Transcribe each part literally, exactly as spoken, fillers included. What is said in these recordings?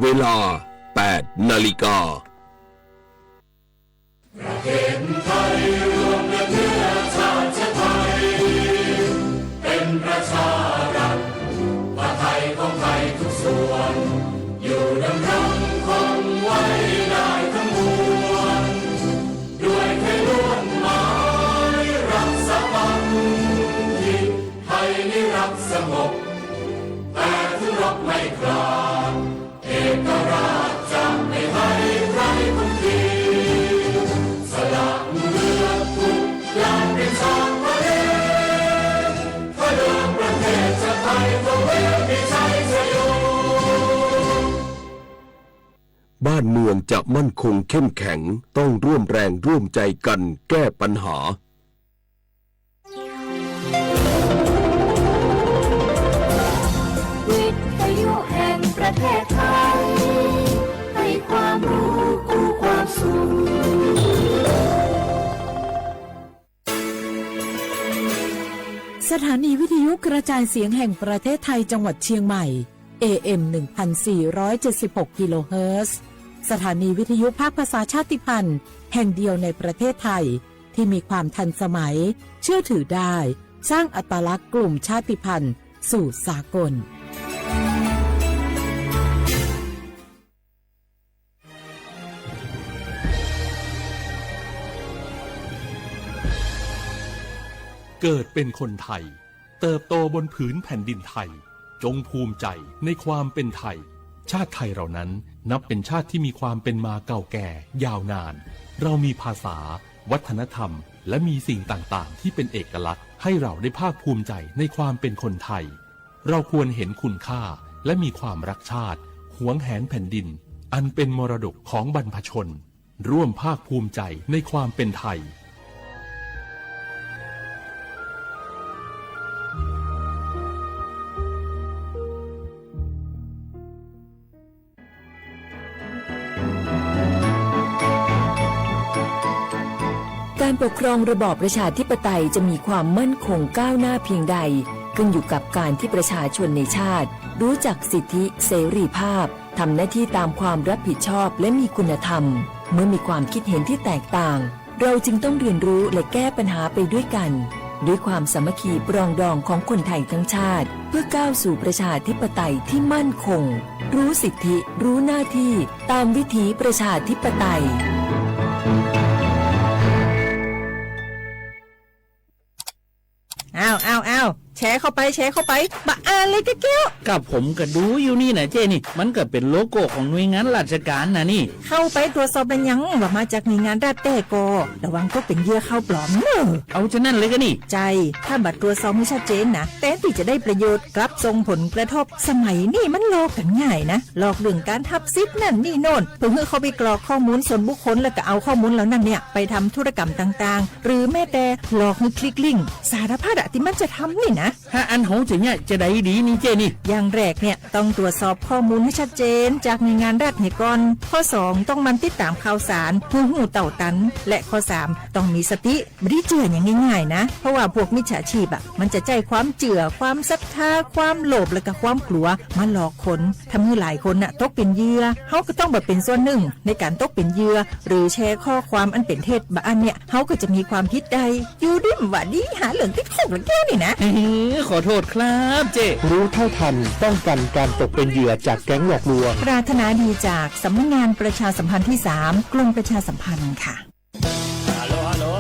เวลา แปดนาฬิกา บ้านเมืองจะมั่นคงเข้มแข็ง ต้องร่วมแรงร่วมใจกันแก้ปัญหา สถานีวิทยุกระจายเสียงแห่งประเทศไทยจังหวัดเชียงใหม่ เอเอ็ม หนึ่งพันสี่ร้อยเจ็ดสิบหก กิโลเฮิรตซ์ สถานีวิทยุภาคภาษาชาติพันธุ์แห่งเดียวในประเทศไทย ที่มีความทันสมัย เชื่อถือได้ สร้างอัตลักษณ์กลุ่มชาติพันธุ์สู่สากล เกิดเป็นคนไทย เติบโตบนผืนแผ่นดินไทย จงภูมิใจในความเป็นไทย ชาติไทยเรานั้นนับเป็นชาติที่มีความเป็นมาเก่าแก่ยาวนาน เรามีภาษา วัฒนธรรม และมีสิ่งต่างๆ ที่เป็นเอกลักษณ์ ให้เราได้ภาคภูมิใจในความเป็นคนไทย เราควรเห็นคุณค่า และมีความรักชาติ หวงแหนแผ่นดิน อันเป็นมรดกของบรรพชน ร่วมภาคภูมิใจในความเป็นไทย การปกครองระบอบประชาธิปไตยจะมีความมั่นคงก้าวหน้าเพียงใด ขึ้นอยู่กับการที่ประชาชนในชาติรู้จักสิทธิเสรีภาพ ทำหน้าที่ตามความรับผิดชอบและมีคุณธรรม เมื่อมีความคิดเห็นที่แตกต่าง เราจึงต้องเรียนรู้และแก้ปัญหาไปด้วยกัน ด้วยความสามัคคีปรองดองของคนไทยทั้งชาติ เพื่อก้าวสู่ประชาธิปไตยที่มั่นคง รู้สิทธิ รู้หน้าที่ ตามวิถีประชาธิปไตย อ้าว อ้าว อ้าว แชร์เข้าไป แชร์เข้าไป บะอ่านเลยกะแก้ว กับผมก็ดูอยู่นี่นะเจ้นี่ มันก็เป็นโลโก้ของหน่วยงานราชการนะนี่ เข้าไปตรวจสอบแล้วยัง ว่ามาจากหน่วยงานรัฐแต๊ก็ ระวังตกเป็นเหยื่อข่าวปลอมเนอะ เอาเช่นนั้นเลยก็นี่ ใช่ ถ้าบ่ตรวจสอบให้ชัดเจนนะ แทนที่จะได้ประโยชน์ กลับส่งผลกระทบ สมัยนี้มันหลอกกันง่ายนะ หลอกเรื่องการทับสิทธิ์นั่นนี่โน่น เพื่อให้เข้าไปกรอกข้อมูลส่วนบุคคล แล้วก็เอาข้อมูลเหล่านั้นเนี่ย ไปทำธุรกรรมต่างๆ หรือแม้แต่หลอกให้คลิกลิงก์ สารพัดอะที่มันจะทำนี่นะ ถ้าอันเฮาจะเนี่ยจะได้ดีนี่เจ้นี่ อย่างแรกเนี่ยต้องตรวจสอบข้อมูลให้ชัดเจนจากหน่วยงานรัฐให้ก่อน ข้อสองต้องหมั่นติดตามข่าวสาร เพื่อฮู้เต้าตัน และข้อสามต้องมีสติ บ่ได้เจื่ออย่างง่ายๆนะ เพราะว่าพวกมิจฉาชีพอะ มันจะใช้ความเจื่อ ความศรัทธา ความโลภ และก็ความกลัว มาหลอกคน ทำให้หลายคนน่ะตกเป็นเหยื่อ เฮาก็ต้องบ่เป็นส่วนหนึ่งในการตกเป็นเหยื่อ หรือแชร์ข้อความอันเป็นเท็จบ่าอันเนี่ย เฮาก็จะมีความผิดได้ อยู่ดีบ่าดี หาเรื่องติดคุกหรือแก้วนี่นะ เฮ้ย ขอโทษครับเจ้ รู้เท่าทัน ป้องกันการตกเป็นเหยื่อจากแก๊งหลอกลวง ปรารถนาดีจากสำนักงานประชาสัมพันธ์ที่สาม กรมประชาสัมพันธ์ค่ะ Hello, hello.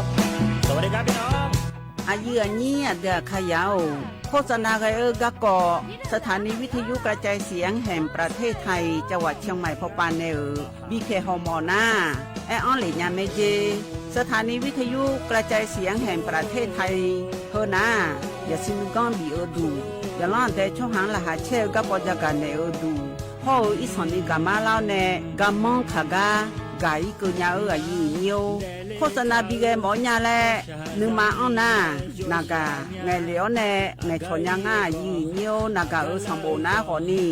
สวัสดีครับพี่น้อง Aqyuif aqnyir aqdui aqkaqyaq-or, โฆษณา ghae-eu garkawv สถานีวิทยุกระจายเสียงแห่งประเทศไทย จังหวัดเชียงใหม่ pawpav nae-euq bipyaeq hawmawf nar, aer-anr lef nya mae jer. สถานีวิทยุกระจายเสียงแห่งประเทศไทย heu nar, yaqsiq nuiganr bif-eu duq, yaqlanr aqdae tsawrhaq-anr laqkhaq caer-eu garkawv jagaq naeq-eu duq, hawr-eu irsanq ni gaqmar lar-awr nae garmanr kaq gar gaq-ir keuv nya-eu aqyuif aqnyir-or, โฆษณา bighae mawf-awr nya laer nuima anr nar, naqgaq ngaeqlef-awr nae ngaeqcawq nya ngar aqyuif aqnyir-or, naqgaq-euq sanqbof nar khawfni,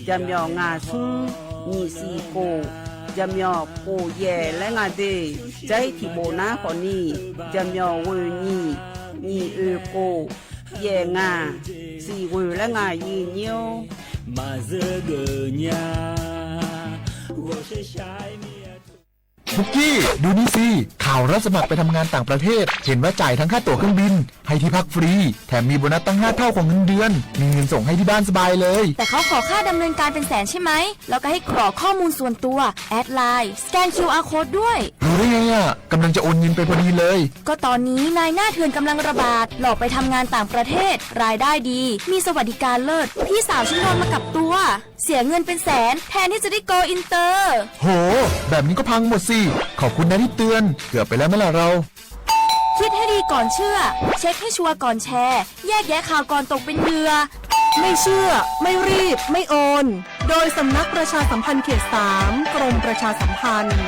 jaqmyawf ngaq smr nyiq siq khof, jaqmyawf khof yaef laer nga de, jar-ir tiqbof nar khawfni, jaqmyawf ghoeq nyiq, nyiq oeq khof, yaef ngaq, siq ghoeq laer nga aqyuif aqnyir-or. Maqzeur geuf nya. ปุกกี้ ดูนี่สิ ข่าวรับสมัครไปทำงานต่างประเทศ เห็นว่าจ่ายทั้งค่าตั๋วเครื่องบิน ให้ที่พักฟรี แถมมีโบนัสตั้งห้าเท่าของเงินเดือน มีเงินส่งให้ที่บ้านสบายเลย แต่เขาขอค่าดำเนินการเป็นแสนใช่ไหม แล้วก็ให้กรอกข้อมูลส่วนตัว แอดไลน์ สแกน คิวอาร์ โค้ดด้วย รู้ได้ไงอะ กำลังจะโอนเงินไปพอดีเลย ก็ตอนนี้นายหน้าเถื่อนกำลังระบาด หลอกไปทำงานต่างประเทศ รายได้ดี มีสวัสดิการเลิศ พี่สาวฉันโดนมากับตัว เสียเงินเป็นแสน แทนที่จะได้ โกลอินเตอร์ โห แบบนี้ก็พังหมดสิ ขอบคุณนะที่เตือน เกือบไปแล้วไหมล่ะเรา คิดให้ดีก่อนเชื่อ เช็คให้ชัวร์ก่อนแชร์ แยกแยะข่าวก่อนตกเป็นเหยื่อ ไม่เชื่อ ไม่รีบ ไม่โอน โดยสำนักประชาสัมพันธ์เขตสาม กรมประชาสัมพันธ์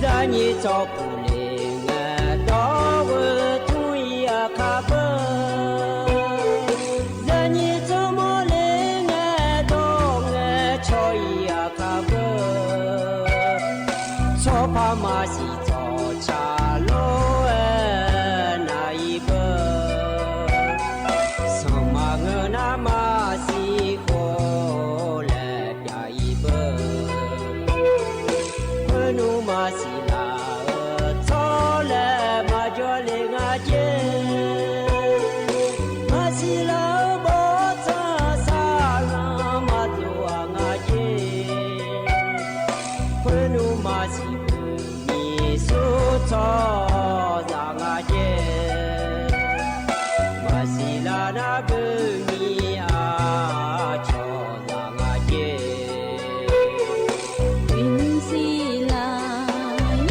Zaqnyiq tsawrpuq le ngae dawr-eu tmr-ir aqkar beu. Zaqnyiq tsawrmawr le ngae dawr ngae cawr-ir aqkar beu. Tsawrpar maqsiq tsawrca lor-aer nav-ir beu. Sanqma ngeur nar maqsiq khov laer pyav-ir beu. Khoernmr maqsiq laf-eu tsawrlaer maqjawr le nga jer. Maqsiq laf-eu bawrtsanq saqlanq maqdov-aq nga jer. Khoernmr maqsiq beu nyiq sur tsawrhaqzaq nga jer. Maqsiq laf nar beu nyiq aqcawq zaq nga jer. Uiqnymr siqlar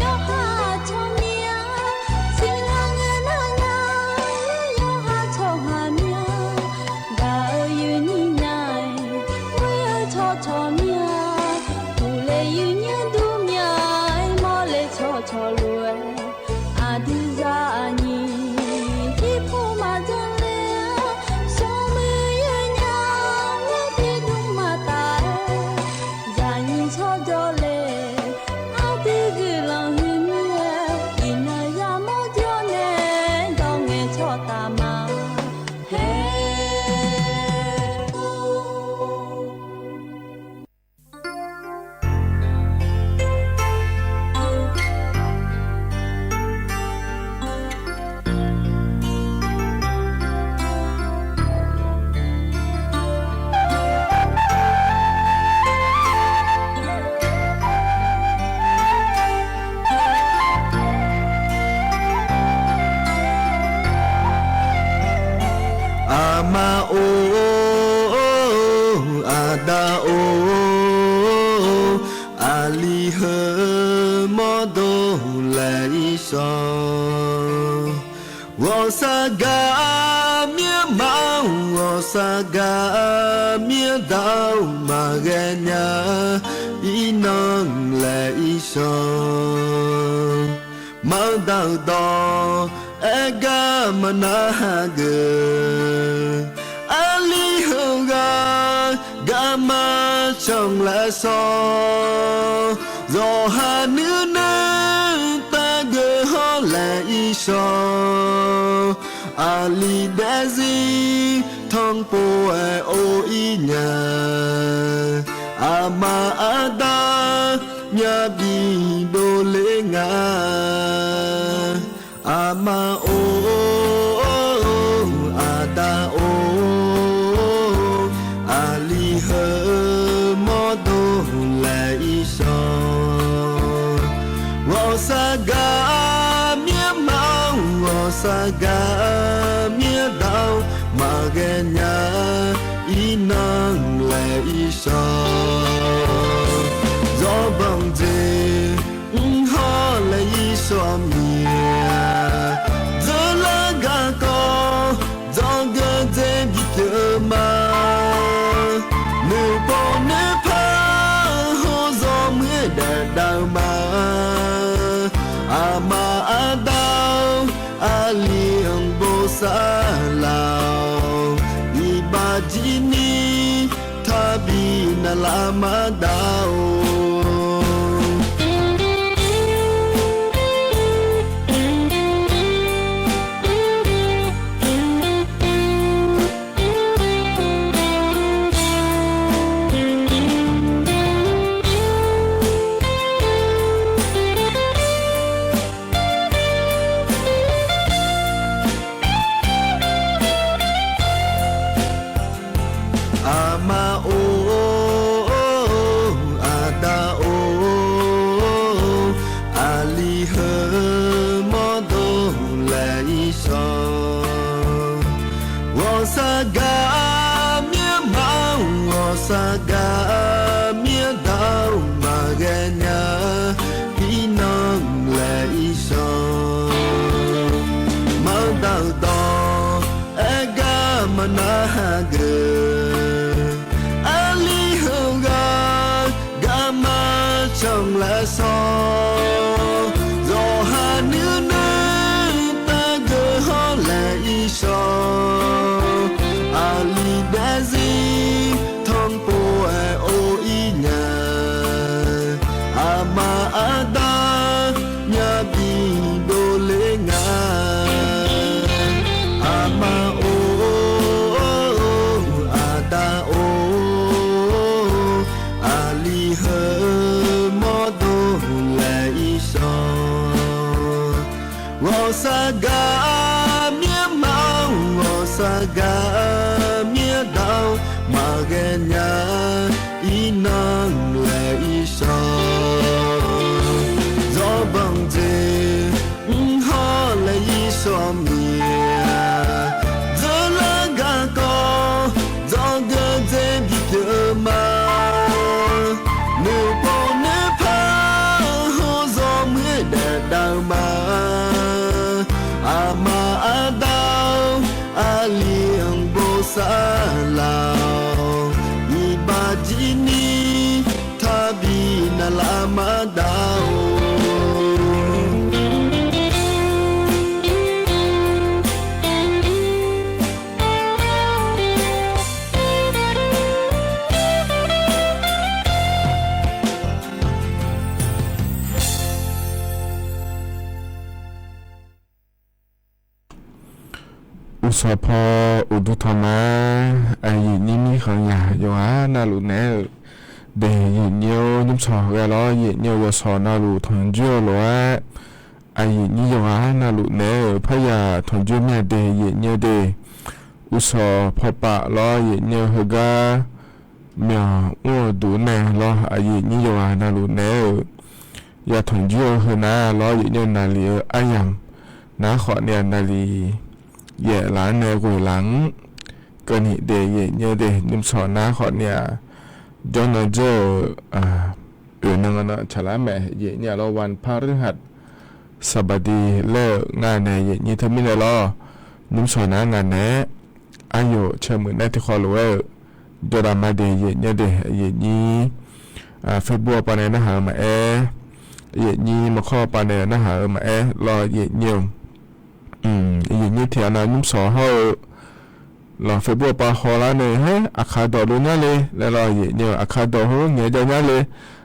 yawqha tsawrmyanr, siqlar ngae nar nar yawqha tsawrhaq myanr. Gaq-eu uiqnymr nya-aer, ghoer-eu tsawrcawq myanr. Uqle uiqnymr dur myanr-aer, mawrle tsawrcawq lof-aer. Aqdui zaqnyiq tiqpov maqjan le-a, smrmuiq yawnya-aer tiqdmr maqtaf-aer. Zaqnyiq tsawrjawr le, aqdui guiqlanq huiq mir-aer, iqnan yamawr jawr nae dawr ngae tsawrtaf ma. Haer. Aqma or, aqda or, aqli heu mawrdo laeq-ir shawr. Ghawqshaq gaq mir-anr ma-awr, ghawqshaq gaq mir-anr daq-awr maqghae nya-a, iqnan laeq-ir shawr. Manqdaq-euq dawq aer gar maqnar hageuf. Aqli heughaq garma canq laer shawr. Zawqha nuir nuir taf geuf hawr laeq-ir shawr. Aqli daefzir tanqpov-aer or-ir nya. Aqma aqda myavbi dovler nga. Aqma or, aqda or, aqli heu mawrdo laeq-ir shawr. Ghawqshaq gaq mir-anr ma-awr, ghawqshaq gaq mir-anr daq-awr maqghae nya-a, iqnan laeq-ir shawr. Zawbanq jeq mr hawr laeq-ir shawr mir-a. Dzeurlar garkawv dzawgeuf dzer bipyeuf-eu ma. Noeqpov noeqpar hawr zawmuiq-aer daef dav-eu ma. Aqma aqda-or, aqli-anr bosav laf-awq. Iqbax jir ni taqbi navlaf maqdav-or. Shawq lafsawq, zawqha nuirnuir taqgeuq hawr laeq irshawq. Aqli daefzir tanqpov-aer or ir nya. Aqma aqda myavbi dovler nga. Aqma or, aqda or, aqli heu mawrdo laeq irshawq. Ghawqshaq gaq myaer ma-awr, ghawqshaq gaq myaer daq-awr, maqghae nya irnan laeq irshawq. Zawbanq jeq mr hawr laeq irshawq miq-a. Dzeurlar garkawv dzawgeuf dzer bipyeuf ma. Noeqpov noeqpar hawr zawmuiq-aer daef dav-eu ma. Aqma aqda-or, aqli-anr bosav laf-awq. Iqbax jir ni taqbi navlaf maqdav-or. Uqsawq paw uqduq tanq ma. Aqyuif nyir mirkhanq yaq yawqghaq navluf naeq-aer-euq de, aqyuif nyir-or, nymrshawq ghae lawr, aqyuif nyir-eu yawshawq navluf tanqjoer-eu lof-aer, aqyuif nyir yawqghaq navluf naeq-aer-euq parya tanqjoer mir-a de, aqyuif nyir-eu de. Uqsawq paw pav lawr, aqyuif nyir-eu heugar myawq mr-eu duq nae lawr, aqyuif nyir yawqghaq navluf naeq-aer-euq ya tanqjoer-eu heunar lawr, aqyuif nyir-eu naqli-eu aryamq nar khawf ni-a naqli yaef laf-anr nae ghoeq laf-anr keuvni de, aqyuif nyir-eu de. Nymrshawq nar khawf ni-a jawrnan dzeur-euq oeq nan nan tsaqlar mae, aqyuif nyir-a lawr, วันพฤหัสบดี laer-euq nga nae, aqyuif nyir teumirnae lawr, nymrshawq nar nga nae-aer, aqyawf caermuiq nae tiqkhawv lof-aer-euq jawrdav ma de, aqyuif nyir-eu de, aqyuif nyir Facebook pav nae narhaq-eu maqaer, aqyuif nyir maqkhawr pav nae narhaq-eu maqaer lawr, aqyuif nyir-eu, aqyuif nyir tiq ghaq nav nymrshawq hawr-eu lawq, Facebook pav hawlar nae haer, Aqkaq dawq dov nyar le laer lawr, aqyuif nyir-eu, Aqkaq dawq hawr ngaeq jav nyar le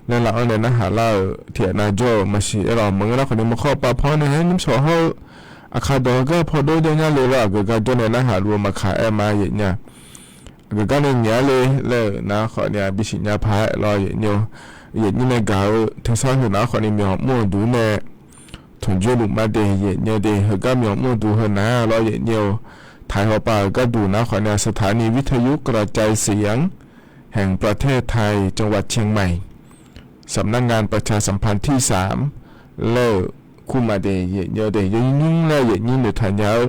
laer laf-anr nae narhaq lar-euq tiq ghaq nav jawr-eu maqsiq aer lawq, maqngeur nar khawf ni maqkhawr pav paw nae haer nymrshawq hawr-eu Aqkaq dawq heugar paw dov jav nyar le lawr, aqgeu gar jawr nae narhaq luf-eu maqkaq aer ma, aqyuif nyir-a. Aqgeu gar nae ngaeq-ar le laer-euq nar khawf ni-a bisiq nya paq-aer lawr, aqyuif nyir-eu, aqyuif nyir nae gaq-eu tersar heunar khawf ni myawq mr-eu duq nae tanqjoer luf ma de, aqyuif nyir-eu de. Heugar myawq mr-eu duq heunar lawr, aqyuif nyir-eu, ไทย hawpav-euq gharduq nar khawf ni-a สถานีวิทยุกระจายเสียงแห่งประเทศไทย จังหวัดเชียงใหม่ สำนักงานประชาสัมพันธ์ที่สาม laer-euq kur ma de, aqyuif nyir-eu de. Yawnyir nymr laer aqyuif nyir noeqtaq nya-eu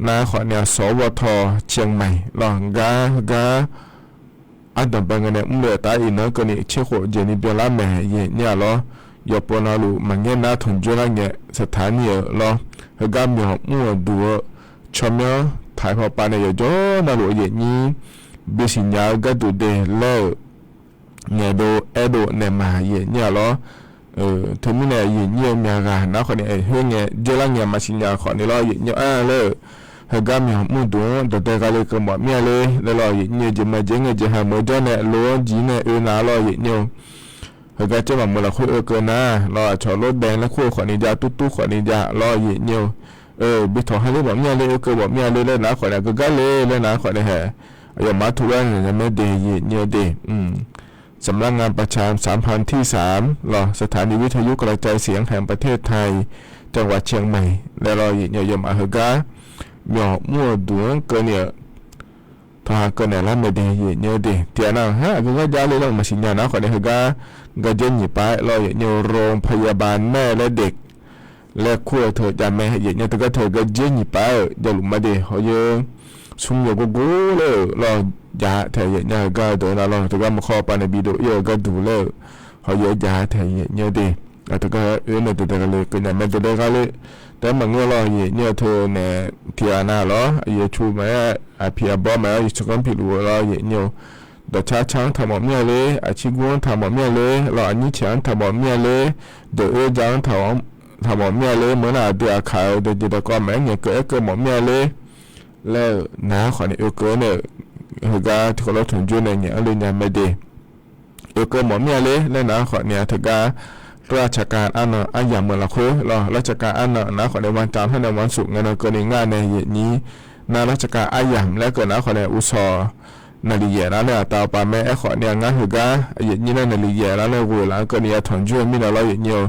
nar khawf ni-a สวท เชียงใหม่ lawr, gar gar ardanqbae ngae nae mr le-euq taf iqnan keuvni tser khof jeq ni byanlar mae, aqyuif nyir-a lawr. Yawqpov navluf maqngaer nar tanqjoer lar ngae สถานี-euq lawr, heugar myawq mr-euq duq-eu tsawrmyanr ไทย hawpav nae yawqjawr navluf aqyuif nyir bisiq nya-eu gharduq de laer-euq ngaeqdov aerdov naeq ma, aqyuif nyir-a lawr. Teumirnae aqyuif nyir-eu myaq ghaq nar khawf ni-a khoerngae dzeurlar ngae maqsiq nya khawf ni lawr, aqyuif nyir-a laer-euq. Heugar myawq mr duq-anr dawqdae gha le keuv mawf mir-a le laer lawr, aqyuif nyir-eu jeq ma jeq ngae jeq ha meuq-eu jawr nae lof-anr jir nae oe nar lawr, aqyuif nyir-eu. Heugar caer maqmuiq lafkhoer oekeuv nar lawr, aqcawq lor dae laer kur-eu khawf ni jav, turtur khawf ni jav lawr, aqyuif nyir-eu. Bi tawq ha ler mawf mir-a le, oekeuv mawf mir-a le laer nar khawf ni-a, geugar le laer nar khawf ni-a, aqyawfmaf tov laer naeq nya mae de, aqyuif nyir-eu de. สำนักงานประชาสัมพันธ์ที่สาม lawr, สถานีวิทยุกระจายเสียงแห่งประเทศไทย จังหวัดเชียงใหม่ laer lawr, aqyuif nyir-eu, yawfmaf heugar myawq mr-euq duq-anr keuvni-euq tawqha keuv naeq lar mae de, aqyuif nyir-eu de. Tiqghaq nav-aq, aqgeu gar jav le laer maqsiq nya nar khawf ni heugar gardzer nyiq pav-aer lawr, aqyuif nyir-eu, โรงพยาบาลแม่และเด็ก laer kur-eu teu jav mae, aqyuif nyir-eu, teugar teu gardzer nyiq pav-aer-euq javluf ma de, hawyeur smr yawgor gor laer-euq lawr, jav taeq, aqyuif nyir-eu, heugar-eu deuq-eu nav lawr, teugar maqkhawr pav nae bi dov ir-eu gharduq laer-euq hawyeur jav taeq, aqyuif nyir-eu de. Teugar oe nae dawqdae gha le keuv naeq mae, dawqdae gha le. Taef-aer maqngeur lawr, aqyuif nyir-eu, teu nae tiqghaq nav lawr, aqyuif cu maqaer, aqpiq aqbawr maqaer, aqyuif cu kanr piq luf-eu lawr, aqyuif nyir-eu, dawqcar car-anr taqmawf mir-a ler, aqcir gur-anr taqmawf mir-a ler, lawr aqnyir caeq-anr taqmawf mir-a ler, deuq oer ja-anr taqmawf mir-a ler, meuq nar aqdui aqkaq-euq dawqjeq dawqkawv maqaer ngaeq keuv aer keuv mawf mir-a ler laer-euq nar khawfni oekeuv-aer nae-euq heugar tiqkawv lof tanqjur nae ngaeq-anr le nya mae de. Oekeuv mawf mir-a ler laer nar khawfni-a teugar ราชการ arnan aryamq-eu lafkhoer lawr, ราชการ arnan nar khawfni วันจันทร์ hawr nae วันศุกร์ ngae nan keuvni ngar nae yaeqnyir nar ราชการ aryamq laer keuv nar khawfni uqshawq naqliq yaef lar nae aqtav aqpav mae. Aerkhawfni-a ngar heugar yaeqnyir nae naqliq yaef lar nae ghoeq laf-anr keuvni ya tanqjur-eu mirnae lawr yaeqnyir-eu,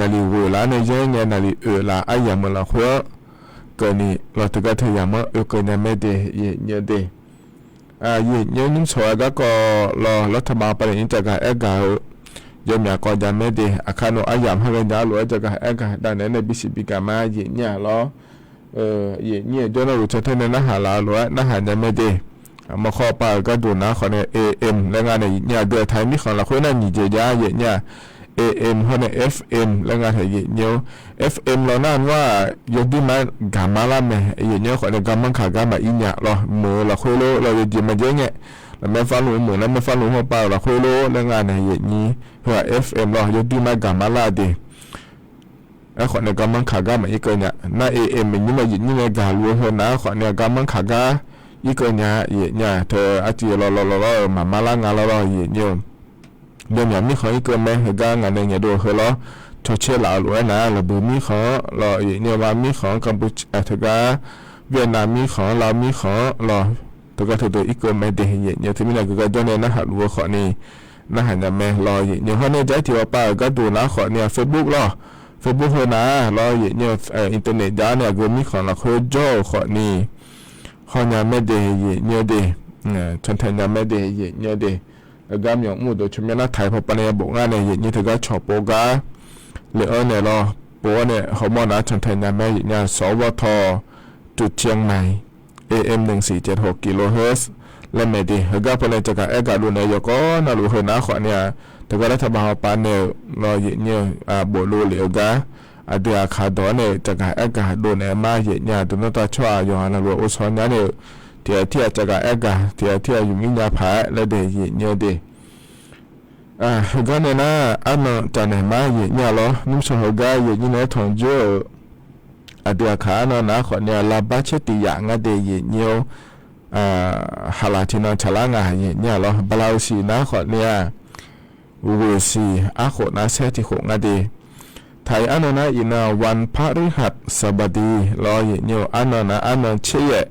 naqliq ghoeq laf nae yaer ngae naqliq oeq laf aryamq-eu lafkhoer-anr keuvni lawr teugar teuyamq-anr oekeuv nya mae de yaeqnyir-eu de. Yaeqnyir-eu nymrshawq-eu garkawv lawr, lawr taqma pav naeq nyir caqgaq aergaq-eu yawmyaq kawv ja mae de. Aqkar nawr aryamq ha ghae nya-a lof-aer caqgaq aergaq dav naeq-aer nae bisiq bigaq ma yaeqnyir-aq lawr. Yaeqnyir-euq jawrnar luf cantae nae narhaq laf-eu lof-aer narhaq nya mae de. Maqkhawv pav-euq gharduq nar khawfni am laer nga nae yaeqnyir-aq deuq-aq taq-aer mirkhanq lafkhoer nar nyiq jeq jav yaeqnyir-aq, am hawr nae fm laer nga taeq yaeqnyir-awr, fm lawr nar nmr-aq yawduir ma-aer gaqmar lar mae. Yaeqnyir-awr khawfni garmanr kaq gar maqir nya lawr, meuq-eu lafkhoer lor lawr, yawjeq maqjaer ngae, lafmaer farluf meuq nar maer farluf hawr pav-euq lafkhoer lor laer nga nae yaeqnyir, heu-aq fm lawr yawduir ma-aer gaqmar lar de. Aerkhawf nae garmanr kaq gar maqir keuv nya. Nar am nyir ma yaeqnyir nae gaqluf-eu heu nar khawf nae garmanr kaq gar ir keuv nya yaeqnyir-aq teu arciv lawr lawr lawr lawr-euq maqmar lar nga lawr lawr yaeqnyir-eu. Yawmyaq mirkhanq ir keuv mae. Heugar ngaq nae ngaeqdov-eu heu lawr, cawcaer laf-eu lof-aer nar laqbui mirkhanq-anr lawr yaeqnyir-eu, ma mirkhanq-anr Kampuchea teugar, Vietnam mirkhanq-anr, Laos mirkhanq-anr lawr, teugar teudeuq ir keuv mae de yaeqnyir-eu. Teumirnae geugar jawr nae narhaq luf-eu khawfni narhaq nya mae lawr yaeqnyir-eu. Hawr nae jaqaer tiq ghawqpav-euq gharduq nar khawfni-aq Facebook lawr, Facebook heu nar lawr yaeqnyir-eu, internet jav nae aqgeu mirkhanq lafkhoer jawr-euq khawfni hawnya mae de yaeqnyir-eu de. Cantae nya mae de yaeqnyir-eu de. Heugar myawq mr-eu deuq tsawrmyanr nar taq-aer pawpav nae yabof ngar nae yaeqnyir teugar cawq pov gar le-anr nae lawr, pov-awr nae hawmawr nar cantae nya mae yaeqnyir-aq สวท. จุดเชียงใหม่ เอเอ็ม หนึ่งสี่เจ็ดหก กิโลเฮิรตซ์ laer mae de. Heugar pawnae caqgaq aergaq dov naeq-aer yawkawr navluf heu nar khawfni-aq, teugar lar taqbaq hawpav nae-euq lawr yaeqnyir-eu, boflov lef-eu gar, aqdui aqkaq dawq-anr nae-euq caqgaq aergaq dov naeq-aer ma yaeqnyir-aq, dawqnawr taq tsawrhaq yawqha navluf-eu ghovshaw nya nae-euq tiq ghaq tir-aq caqgaq aergaq, tiq ghaq tir-aq yufmir nya paq-aer laer de yaeqnyir-eu de. Heugar nae nar arnan caf naeq ma yaeqnyir-a lawr, nymrshawq heugar yaeqnyir nae-aer tanqjur-euq aqdui aqkaq arnan nar khawfni-aq, ลาบาเชติยา ngar de yaeqnyir-awr, haqlaq tiqnan tsaqlar nga yaeqnyir-a lawr, bala-eu siq nar khawfni-aq, ghoeq siq arkhof nar saer tiqkhof ngar de. Taq-iq arnan nar iqnan-aq วันพฤหัสบดี lawr yaeqnyir-eu, arnan nar arnan tser yaef,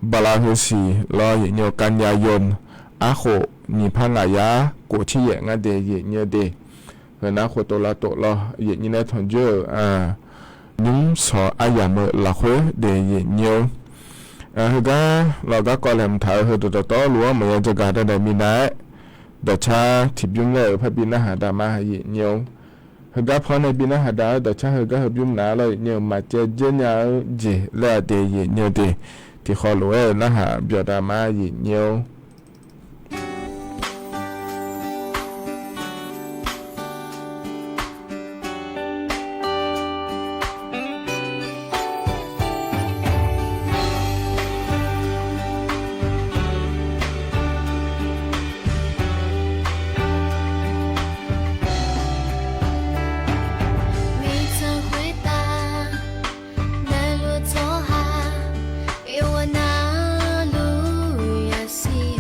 bala heu siq lawr yaeqnyir-eu, กันยายน arkhof nyiq par ngaq yar kof tser yaef ngar de yaeqnyir-eu de. Heu nar khoftof lavtof lawr yaeqnyir nae-aer tanqjur-euq nymrshawq aryamq-eu lafkhoer de yaeqnyir-awr, heugar lawr garkawv laeqhmq taq-eu heudeuq dawqtawvluf-anr maqya jawrgaq danaeq minav-aer, dawqcar tiqbymr laer-euq parbi narhaq daq ma yaeqnyir-awr, heugar paw nae bi narhaq daq-eu dawqcar heugar heubymr naq lawr yaeqnyir-eu, maqcaev dzer nya-eu jeq laer-aq de yaeqnyir-eu de. Tiqkhawf lof-aer-euq narhaq byawq daq ma yaeqnyir-awr. Miqdzaq khoertav navluf tsawrhaq yawqghaq navluf yasiq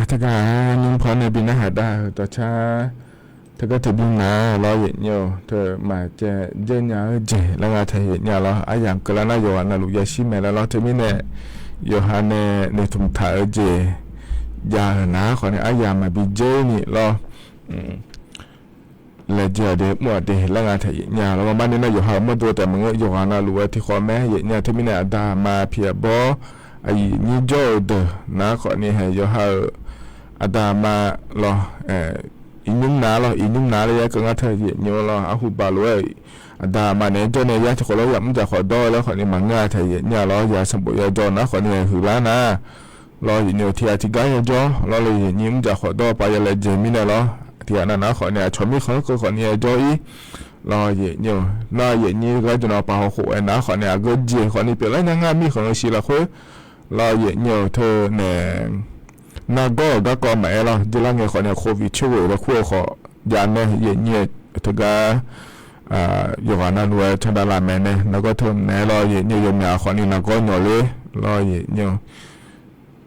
Teugar nymr paw nae bi narhaq dar-eu dawqcar, teugar teu bi ngaq-a lawr, yaeqnyir-or, teu maqcaev jaer nya-eu jeq laer nga taeq yaeqnyir-a lawr. Aryamq keuvlar nar yawqghaq navluf yashir mae laer lawr. Teumirnae yawqha nae noeqtmq taq-eu jeq jav-euq nar khawfni aryamq maqbi dzer ni lawr. Laejae-awq de, mr-awq de laer nga taeq yaeqnyir-a lawr. Marmarni nar yawqha-euq mawrdo taef maqngeur, yawqghaq navluf-aer tiqkhawf mae yaeqnyir-a. Teumirnae aqda aqma piqyaq bawr aqyuif nyir jawr-eu deuq nar khawfni hae yawqha-euq aqda aqma lawr, iqnymr nav lawr, iqnymr nav laer yaer keuv ngar taeq yaeqnyir-a lawr. Arhu baq lof-aer aqda aqma naeq-aer jawr nae yar tiqkhawf lof-aer yamr dzaq khawf dawr-eu laer khawfni maqngeur-a taeq yaeqnyir-a lawr. Yaq sanqbof yajawr nar khawfni hae huiqlar nar lawr, yaeqnyir-or, tiqghaq tiqgar yajawr lawr le, yaeqnyir mr dzaq khawf dawr-eu pav ya laejae mirnae lawr. Tiqghaq nav nar khawfni aqcawq mirkhanq-anr keuv khawfni yajawr-ir lawr, yaeqnyir-or. Nar yaeqnyir gharduq nav pav hawkhof-aer nar khawfni aqgeu jeq khawfni pyeuflar nya ngar mirkhanq-eu shiq lafkhoer lawr, yaeqnyir-or, teu nae nargawr-euq garkawv maqaer lawr. Dzeurlar ngae khawfni covid coer ghof-eu laer kur-eu khawf jav nae yaeqnyir-or, teugar yawqghaq navluf-aer cawdav laf maeq nae nargawr teu mq naeq-aer lawr, yaeqnyir-or, yawmyaq khawfni nargawr nyawq ler lawr, yaeqnyir-or.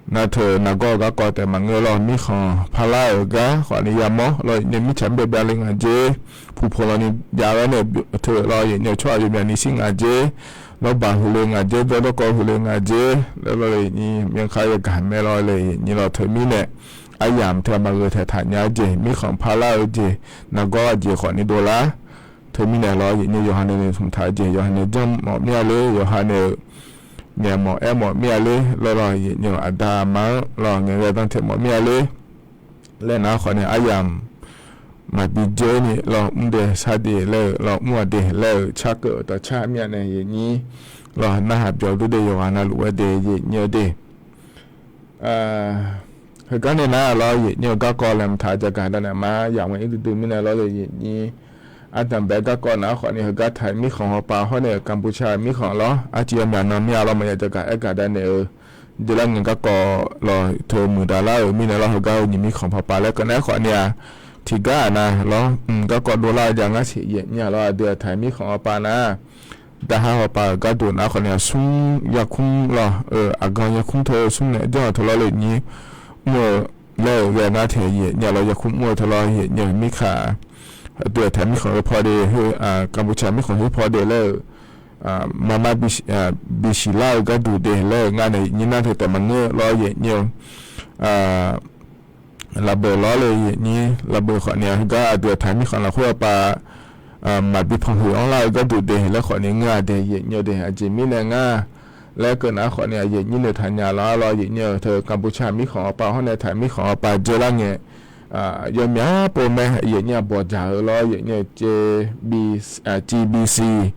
Nar teu nargawr-eu garkawv taef maqngeur lawr, mirkhanq parlar-euq gar khawfni yamawr lawr, yaeqnyir-or. Mirtsaq mr byav byav le ngaq dzer, puq pawq lawni jav-aer nae teu lawr, yaeqnyir-or, tsawrhaq yawmyaq ni shir ngaq dzer, lawrbaq huiq le ngaq dzer, dawrdawrkawv huiq le ngaq dzer laer lawr, yaeqnyir-or. Myanrkhar yagaq mae lawr le, yaeqnyir-or, lawr. Teumirnae aryamq teu maqgheu taeqtaq nya-eu jeq, mirkhanq parlar-eu jeq, nargawr aqjeq khawfni dovlar. Teumirnae lawr, yaeqnyir-or, yawqha nae noeqtmq taq-eu jeq yawqha nae janr mawf mir-a ler, yawqha nae-euq ngaeq mawf aer mawf mir-a ler laer lawr, yaeqnyir-or. Aqda aqma-anr lawr ngaeqghae dantaeq mawf mir-a ler laer nar khawfni aryamq maqbi dzer ni lawr, mr de sar de laer-euq lawr, mr-awq de laer-euq carkeuv-euq dawqcar mir-a nae yaeqnyir lawr, narhaq byawq dur de, yawqghaq navluf-aer de yaeqnyir-or de. Heugar nae nar lawr, yaeqnyir-or, garkawv laeqhmq taq-eu jagaq danae ma yamq ngae ir duidui mirnae lawr le, yaeqnyir. Ardanqbae garkawv nar khawfni heugar taq-euq mirkhanq hawpa hawr nae-euq Kanbucha mirkhanq lawr, arciv yawmyaq nan mir-a lawr, maqya jagaq aergaq danae-eu dzeurlar ngae garkawv lawr teu muiqdaq lar-euq mirnae lawr, heugar-eu nyiq mirkhanq pawpav laer keuv nar khawfni-aq, tiqgar aqnav lawr, mq, garkawv dovlar-eu jav ngar siq yaeqnyir-a lawr. Aqdui-aq taq-euq mirkhanq hawpa nar daqhar hawpa-euq garduq nar khawfni-aq, smr yarkmr lawr-eu, aqgan yarkmr teu smr nae janr-euq teu lawr le, yaeqnyir mr-eu laer-euq ghae ngar taeq yaeqnyir-a lawr. Yarkmr mr-eu teu lawr yaeqnyir-or, mirkhanq, aqdui-aq taq-euq mirkhanq heu paw de, Kanbucha mirkhanq heu paw de laer-euq, marmar bisiq lar-eu garduq de laer-euq ngar nae yaeqnyir nar teu taef maqngeur lawr, yaeqnyir-or. Lafbeuq lawr le, yaeqnyir, lafbeuq khawfni-aq, heugar aqdui-aq taq-euq mirkhanq lafkhoer hawpav maqbi panhoeq anrlar-eu garduq de laer khawfni ngeur-a de yaeqnyir-or de. Aqjeq mirnae ngar laer keuv nar khawfni-aq, yaeqnyir noeqtaq nya lawr-a lawr, yaeqnyir-or, teu Kanbucha mirkhanq hawpav hawr nae taq-euq mirkhanq hawpav dzeurlar ngae, yawmyaq pov mae, yaeqnyir-aq bawqdzaq-eu lawr, yaeqnyir-or, civ bisiq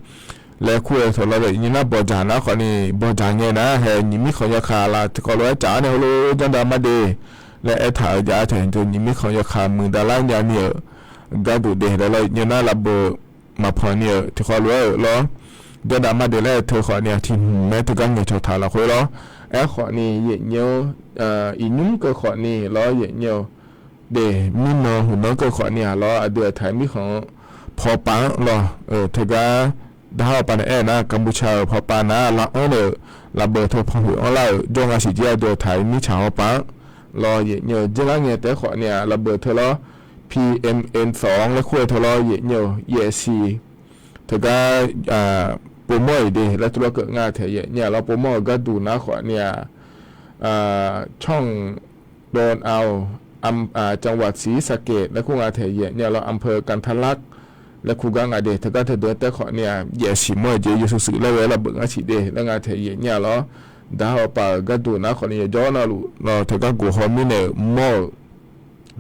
laer kur-eu teu lawr le, yaeqnyir nar bawqdzaq nar khawfni bawqdzaq ngae nar hae nyiq mirkhanq yawkaq laf tiqkawv lof-aer tsaf-awr nae heulof janrdav mar de laer aertaq-eu jav-aer taeq, nyiq mirkhanq yawkaq muiqdaq lar nya ni-euq garduq de laer lawr, yaeqnyir nar lafbeuq maqpanq ni-euq tiqkawv lof-aer-euq lawr, janrdav mar de laer teu khawfni-aq, tiq hmq mae teugar ngaeqcawq taq lafkhoer lawr. Aerkhawfni yaeqnyir-or, iqnymr keuv khawfni lawr, yaeqnyir-or, de, mirnan huiqnan keuv khawfni-aq lawr, aqdui-aq taq-euq mirkhanq pawpav-anr lawr, teugar daqhar hawpav nae aer-eu nar, Kanbucha-euq pawpav nar lav-anr nae-euq lafbeuq teu panhoeq anrlar-euq jawr nga siq jir, aqdui-aq taq-euq mirtsaq hawpav-anr lawr, yaeqnyir-or, dzeurlar ngae taef-aer khawfni-aq, lafbeuq teu lawr, P M N สอง laer kur-eu teu lawr, yaeqnyir-or, yaeqsiq teugar povmawr-iq de laer tuvlar keuv ngar taeq yaeqnyir-a lawr. Povmawr-euq garduq nar khawfni-aq, ช่องโดนเอา จังหวัดศรีสะเกษ laer kur nga taeq yaeqnyir-a lawr, อำเภอกันทะลัก laer kur gar nga de. Teugar teudeuq-anr taef khawfni-aq, yaeqsiq mawr-eu jeq yawshuif shuif laer ghae lafbeuq ngar siq de laer nga taeq yaeqnyir-a lawr. Daqhar hawpav-euq garduq nar khawfni yawjawr navluf lawr teugar gof haw mirnae-euq mawr-euq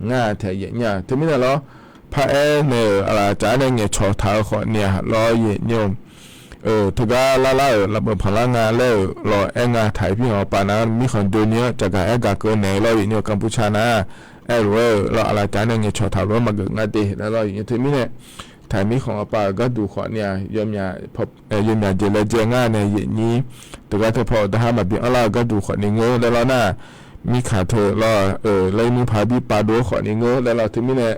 ngar taeq yaeqnyir-a. Teumirnae lawr, paraer nae-euq aqlaf tsaf-aer nae ngaeqcawq taq-eu khawfni-aq lawr, yaeqnyir-or, teugar larlar-euq lafbeuq panqlar nga laer-euq lawr aer nga taq-euq mirkhanq hawpav nar mirkhanq doeni-anr tsafgaq aer gaq keuv naeq-eu lawr, yaeqnyir-or, Kanbucha nar aerlof-aer-euq lawr, aqlaf tsaf-aer nae ngaeqcawq taq lof-aer maqgeuf nga de laer lawr, yaeqnyir-or. Teumirnae taq-euq mirkhanq hawpav-euq garduq khawfni-aq, yawmyaq jeq laejae ngar nae yaeqnyir teugar teu paw-euq daqhar maqbi anrlar-eu garduq khawfni ngeur laer lawr nar, mirkhanq teu lawr-euq laer nmr paq-aer bi pav dov-eu khawfni ngeur laer lawr. Teumirnae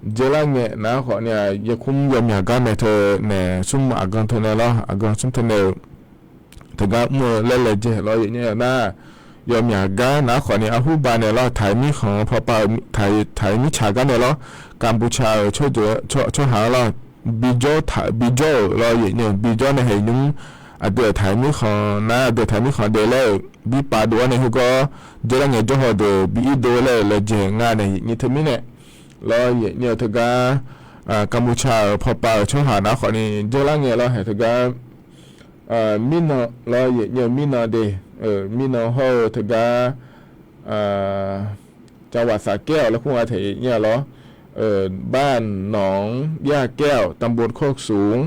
dzeurlar ngae nar khawfni-aq, yaeqkmr yawmyaq gar nae teu naeq smr aqgan teu nae lawr, aqgan smr teu nae-euq teugar mr-eu laer laejae lawr, yaeqnyir-a nar, yawmyaq gar nar khawfni arhur ba naeq lawr, taq-iq mirkhanq-anr pawpav-eu, taq-iq mirtsaq gar naeq lawr, Kanpuca-euq tsawrhaq-anr lawr, bijawr taq bijawr-euq lawr yaeqnyir-eu bijawr nae haeq nymr, aqdui-euq taq-iq mirkhanq nar aqdui-euq taq-iq mirkhanq daef laer-euq birpav dov-awr nae heugar-awr, dzeurlar ngae jawrhaw deuq bi irdov laer-euq laejae nga nae yaeqnyir teumirnae lawr yaeqnyir-eu teugar, Kanpuca-euq pawpav-euq tsawrhaq nar khawfni dzeurlar ngae lawr haeq teugar mirnan lawr yaeqnyir-eu mirnan de, mirnan hawr-eu teugar จังหวัดสระแก้ว laer kur nga taeq yaeqnyir-a lawr, บ้านหนองหญ้าแก้ว ตำบลโคกสูง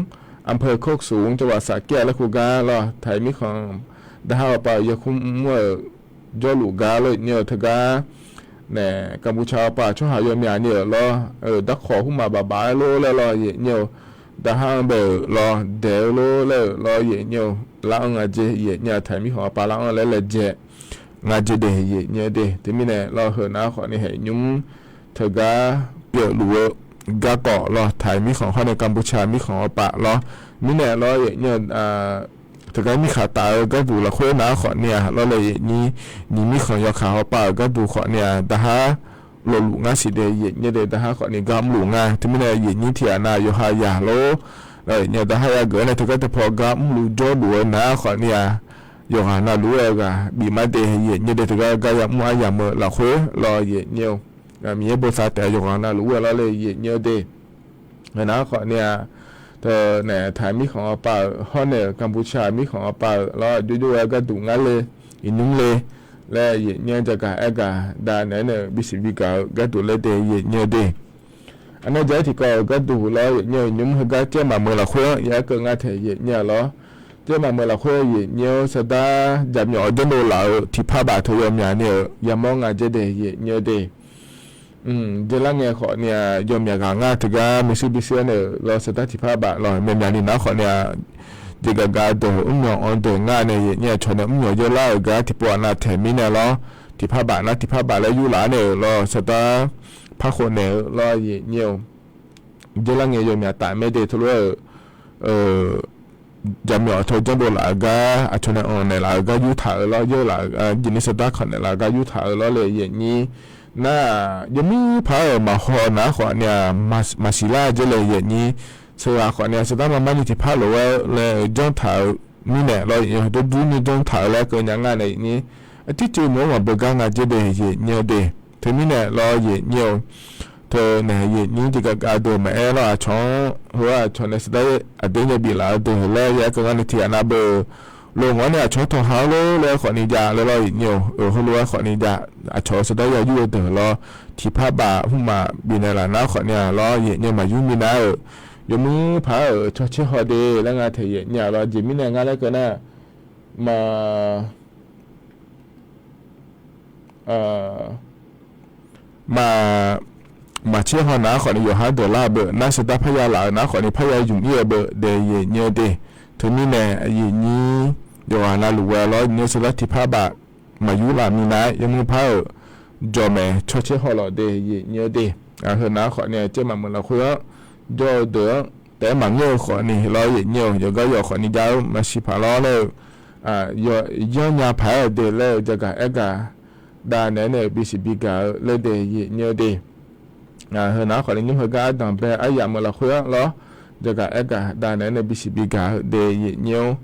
อำเภอโคกสูง จังหวัดสระแก้ว laer kur gar lawr, taq-iq mirkhanq darhar-awr pav-euq yakur mr-euq jawrluf gar lawr yaeqnyir-eu teugar nae, Kanpuca-awr pav tsawrhaq yawmyaq ni-euq lawr, darkawq hmqmaq bafbaf-aer lor laer lawr yaeqnyir-eu, darhar-anr bae-euq lawr daeq-eu lor laer-euq lawr yaeqnyir-eu, lar-anr nga jeq yaeqnyir-a taq-iq mirkhanq-awr pav lar-anr laer laejae nga jeq de yaeqnyir-eu de. Teumirnae lawr heu nar khawfni haeq nymr teugar pyeufluf-eu garkawv lawr, taq-iq mirkhanq hawr nae Kanpuca mirkhanq-awr pav lawr, mirnae lawr yaeqnyir-eu teugar mirkhanq taf-eu gharduq lafkhoer nar khawfni-a lawr laer yaeqnyir, nyiq mirkhanq yawkaq-awr pav-euq gharduq khawfni-a darhar lofluf ngar siq de yaeqnyir de, darhar khawfni gar mrluf nga. Teumirnae yaeqnyir tiqghaq nav yawqha yaq lor, yaeqnyir-eu darhar yageuf-aer nae teugar teupaw gar mrluf jawrluf-eu nar khawfni-a, yawqghaq navluf-aer ghaq bif mar de yaeqnyir de, teugar gar yamr aryamq-eu lafkhoer lawr yaeqnyir-eu, Miqyaer bosav taef-a yawqghaq navluf-aer lawr laer yaeqnyir-eu de. Heu nar khawfni-a, teu nae taq-iq mirkhanq-awr pav-euq hawr nae-euq Kanpuca mirkhanq-awr pav-euq lawr jovjov-aer gharduq ngar le, iqnymr le laer yaeqnyir-anr jagaq aergaq dav naeq-aer nae bisiq bigaq-eu gharduq laer de yaeqnyir-eu de. Aqnae jaq-aer tiqkawv-euq gharduq lawr yaeqnyir-eu nymr heugar caer maqmeuq lafkhoer-anr yaer keuv nga taeq yaeqnyir-a lawr. Caer maqmeuq lafkhoer yaeqnyir-eu sardar jaqmyawf-eu janrdov laf-eu tiqpar baf teu yawmyaq ni-euq yamawr nga jeq de yaeqnyir-eu de. Dzeurlar ngae khawfni-a yawmyaq ghaq ngar teugar maershuir bisuir-aer nae-euq lawr sardar tiqpar baf lawr myaqmyaq ni nar khawfni-a, jeqgaf gaf deuq mrmyawq anr deuq ngar nae yaeqnyir-a cawq nae mrmyawq yawrlar-euq gar tiqpov aqnav taeq mirnae lawr, tiqpar baf nar tiqpar baf laer yurlaf-aer nae-euq lawr sardar parkhov naeq-eu lawr yaeqnyir-eu, dzeurlar ngae yawmyaq taf maer de teulof-aer-euq jaqmyawf teu janrdov laf-eu gar aqcawq nae anq naeqlaf-eu gar yurtaq-euq lawr, yurlaf-eu jeq ni sardar kanq naeqlaf-eu gar yurtaq-euq lawr laer yaeqnyir. Nar-aq yawmuir paq-aer-euq maqhaw nar khawfni-a, maqsiq lar jeq laer yaeqnyir. Sheuqghaq khawfni-a sardar marmar ni tiqpar lof-aer laer-eu janrtaq-eu mirnae lawr yaeqnyir-eu, dawrdur ni janrtaq-eu laer keuv nya ngar nae yaeqnyir. Aqtircuiv meuq-anr maqbeugar nga jeq de yaeqnyir-eu de. Teumirnae lawr yaeqnyir-eu, teu nae yaeqnyir jeqgaf gaf deuq maqaer lawr aqcawq-anr heu-aq aqcawq nae sardar aqdui-anr yabif laf-eu deuq laer yaer keuv ngar nae tiqghaq nav beu-eu loq ngawr nae aqcawq-anr tawqha-awr lor laer khawfni jav laer lawr yaeqnyir-eu, heulof-aer khawfni jav aqcawq-eu sardar ya yur-eu deuq lawr, tiqpar baf hmqmaq bifnaeq laf nar khawfni-a lawr yaeqnyir maqyur minav-euq, yawmuir paq-aer-euq cawtser haw de laer nga taeq yaeqnyir-a lawr jeq mirnae ngar laer keuv nar, ma ma, maqtser haw nar khawfni yawqha deuq lar-eu beu nar sardar parya laf-eu nar khawfni parya ymq ir-eu beu daef yaeqnyir-eu de. Teumirnae yaeqnyir yawqghaq navluf ghae lawr yaeqnyir sardar tiqpar baf maqyur laf minav-aer yawmuir paq-euq jawq maeq cawtser haw lawq de yaeqnyir-eu de. Heu nar khawfni caer maqmeuq lafkhoer-anr jawr-eu deuq-anr taef-aer maqngeur-eu khawfni lawr yaeqnyir-eu, yawqgar yawq khawfni jav-eu maqsiq paq lawr laer-eu, yanrnya paq-aer-eu de laer-eu jagaq aergaq dav naeq-aer nae-euq bisiq bigaq-eu laer de yaeqnyir-eu de. Heu nar khawfni nymr heugar ardanq bae aryamq-eu lafkhoer-anr lawr, jagaq aergaq dav naeq-aer nae bisiq bigaq-eu de yaeqnyir-or.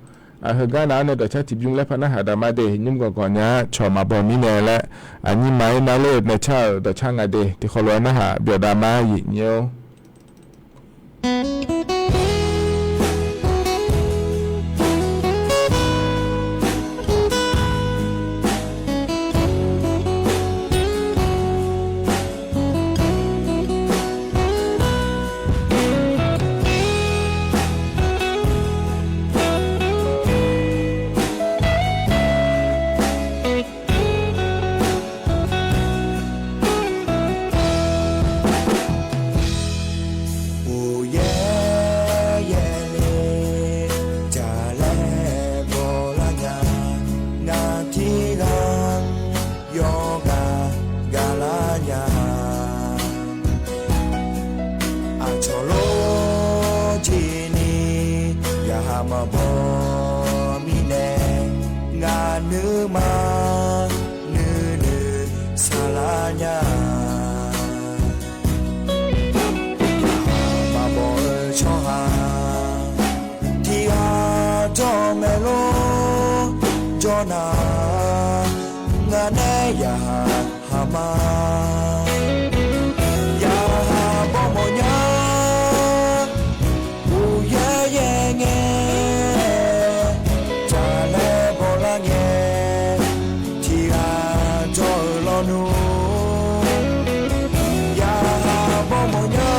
Heugar nav-anr nae dawqcar tiqbymr laer par narhaq daqma de nymr gawqgawq nya-ar cawq maqbaw mirnae laer, aqnyir ma-ir nar ler-eu nae car-euq dawqcar nga de tiqkhawf lof-aer narhaq byawq daqma yaeqnyir-or. Ngaq nae yaqhaq haq ma, yaqhaq bawr mawf nya, uqyaer yaer ngae, jaqlaer bawlar ngae, tiqghaq jawr-euq lawnmr, yaqhaq bawr mawf nya,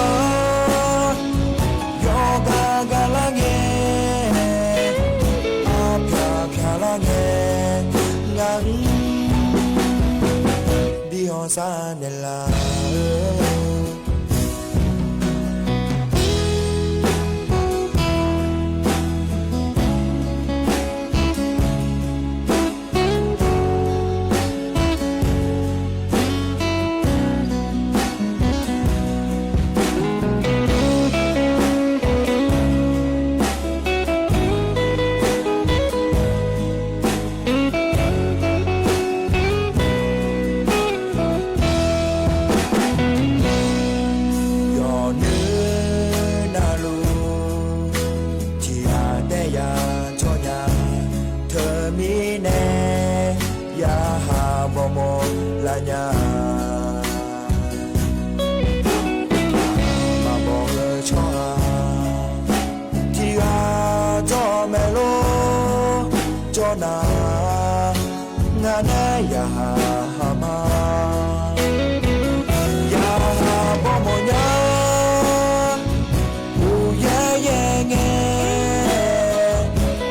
yawqgar gar lar ngae, arpyaq pyaq lar ngae, ngaq-anr bi hawsar naeqlaf-eu. Yawqnui navluf tiqghaq daer ya tsawrnya, teumirnae yaqhaq bawrmawr lar nya. Maqbawq-eu tsawrhaq tiqghaq jawr maeq lor, jawr nar, ngaq nae yaqhaq haq ma, yaqhaq bawr mawf nya, uqyaer yaer ngae,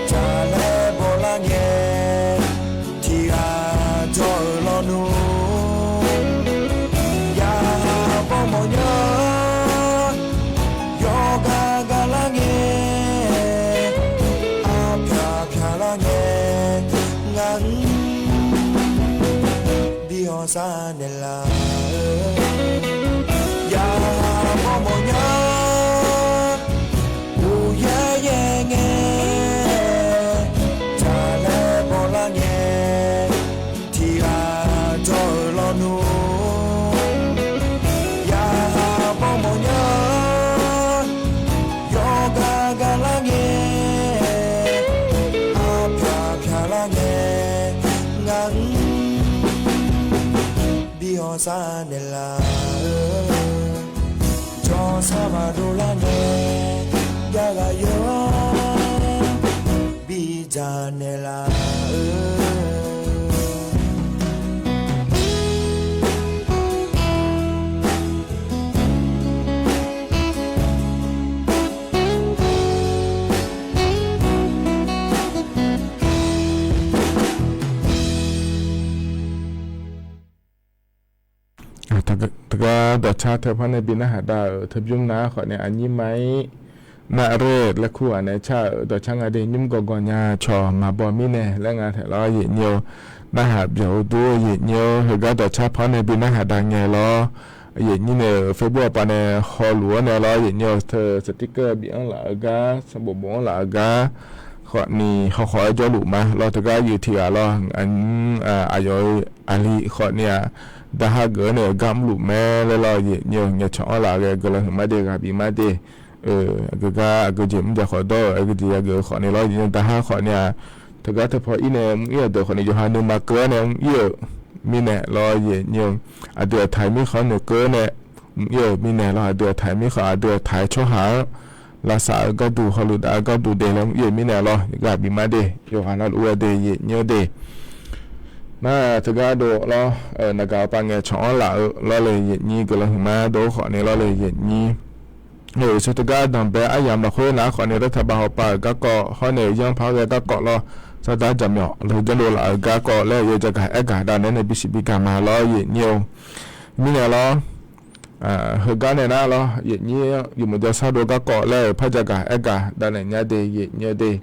jaqlaer bawlar ngae, tiqghaq jawr-euq lawnmr, yaqhaq bawr mawf nya, yawqgar gar lar ngae, arpyaq pyaq lar ngae, ngaq-anr bi hawsar naeqlaf-eu. Yaqhaq bawr mawf nya, uqyaer yaer ngae, jaqlaer bawlar ngae, tiqghaq jawr-euq lawnmr, yaqhaq bawr mawf nya, yawqgar gar lar ngae, arpyaq pyaq lar ngae, ngaq-anr bi hawsar naeqlaf-eu. Jawrsar maqdov lar ngae, jav ghaq yawr-awr bidzaq naeqlaf-eu. Teugar dawqcar teu par nae bi narhaq dav-euq teubymr nar khawf nae aqnyir ma-ir, narrer laer kur ghaq nae car-euq dawqcar nga de. Nymr gawqgawq nya cawq maqbaw mirnae laer nga taeq lawr, yaeqnyir-eu. Narhaq byaq-eu dur-eu yaeqnyir-eu, heugar dawqcar par nae bi narhaq dav ngae lawr, yaeqnyir nae-euq Facebook aqpav nae hawluf-awr nae lawr, yaeqnyir-eu, teu sticker bif-anr laf-eu gar, sanqbof bof-anr laf-eu gar, khawfni hawkhawf-aer jawrluf ma lawr. Teugar yuif tiq ghaq lawr, aqyawf-eu aqli khawfni-aq, daqha geuf-awr nae-euq gar mrluf mae laer lawr, yaeqnyir-eu, ngaeqcawq-anr laf ghae guiqlanq huiqma de, ghaq bif ma de. Aqgeu gar aqgeu jeq mr jav khawf dawr-euq aqgeu jeq yageuf-eu khawfni lawr, yaeqnyir-eu, daqha khawfni-aq, teugar teupawf-ir nae mr-ir-euq deuq khawfni yawqha nuima keuv-awr nae mr-ir-euq mirnae lawr, yaeqnyir-eu, aqdui aqtaq-iq mirkhanq-anr noeqkeuv-awr nae mr-ir-euq mirnae lawr, aqdui aqtaq-iq mirkhanq, aqdui aqtaq-aer tsawrhaq-anr lavsav-eu gharduq, hawluf dav-eu gharduq de laer mr-ir-euq mirnae lawr, ghaq bif ma de, yawqghaq navluf-eu de, yaeqnyir-eu de. Nar teugar dov lawr, naqgaq aqpav ngaeqcawq-anr laf-eu lawr le, yaeqnyir guiqlanq huiqma dov-eu khawfni lawr le, yaeqnyir. Teugar danqbae aryamq lafkhoer nar khawfni, lartaqbav hawpav-euq garkawv hawr nae-euq yanrpar ghae garkawv lawr, sardar jaqmyawf lawr janrdov laf-euq garkawv laer-eu yawjaq gaq aergaq dav naeq-aer nae bisiq biga ma lawr, yaeqnyir-eu. Mirnae lawr, heugar nae nar lawr, yaeqnyir-anr yawmuiq jawrshar dov garkawv laer-euq par jaq gaq aergaq dav naeq nya de, yaeqnyir-eu de.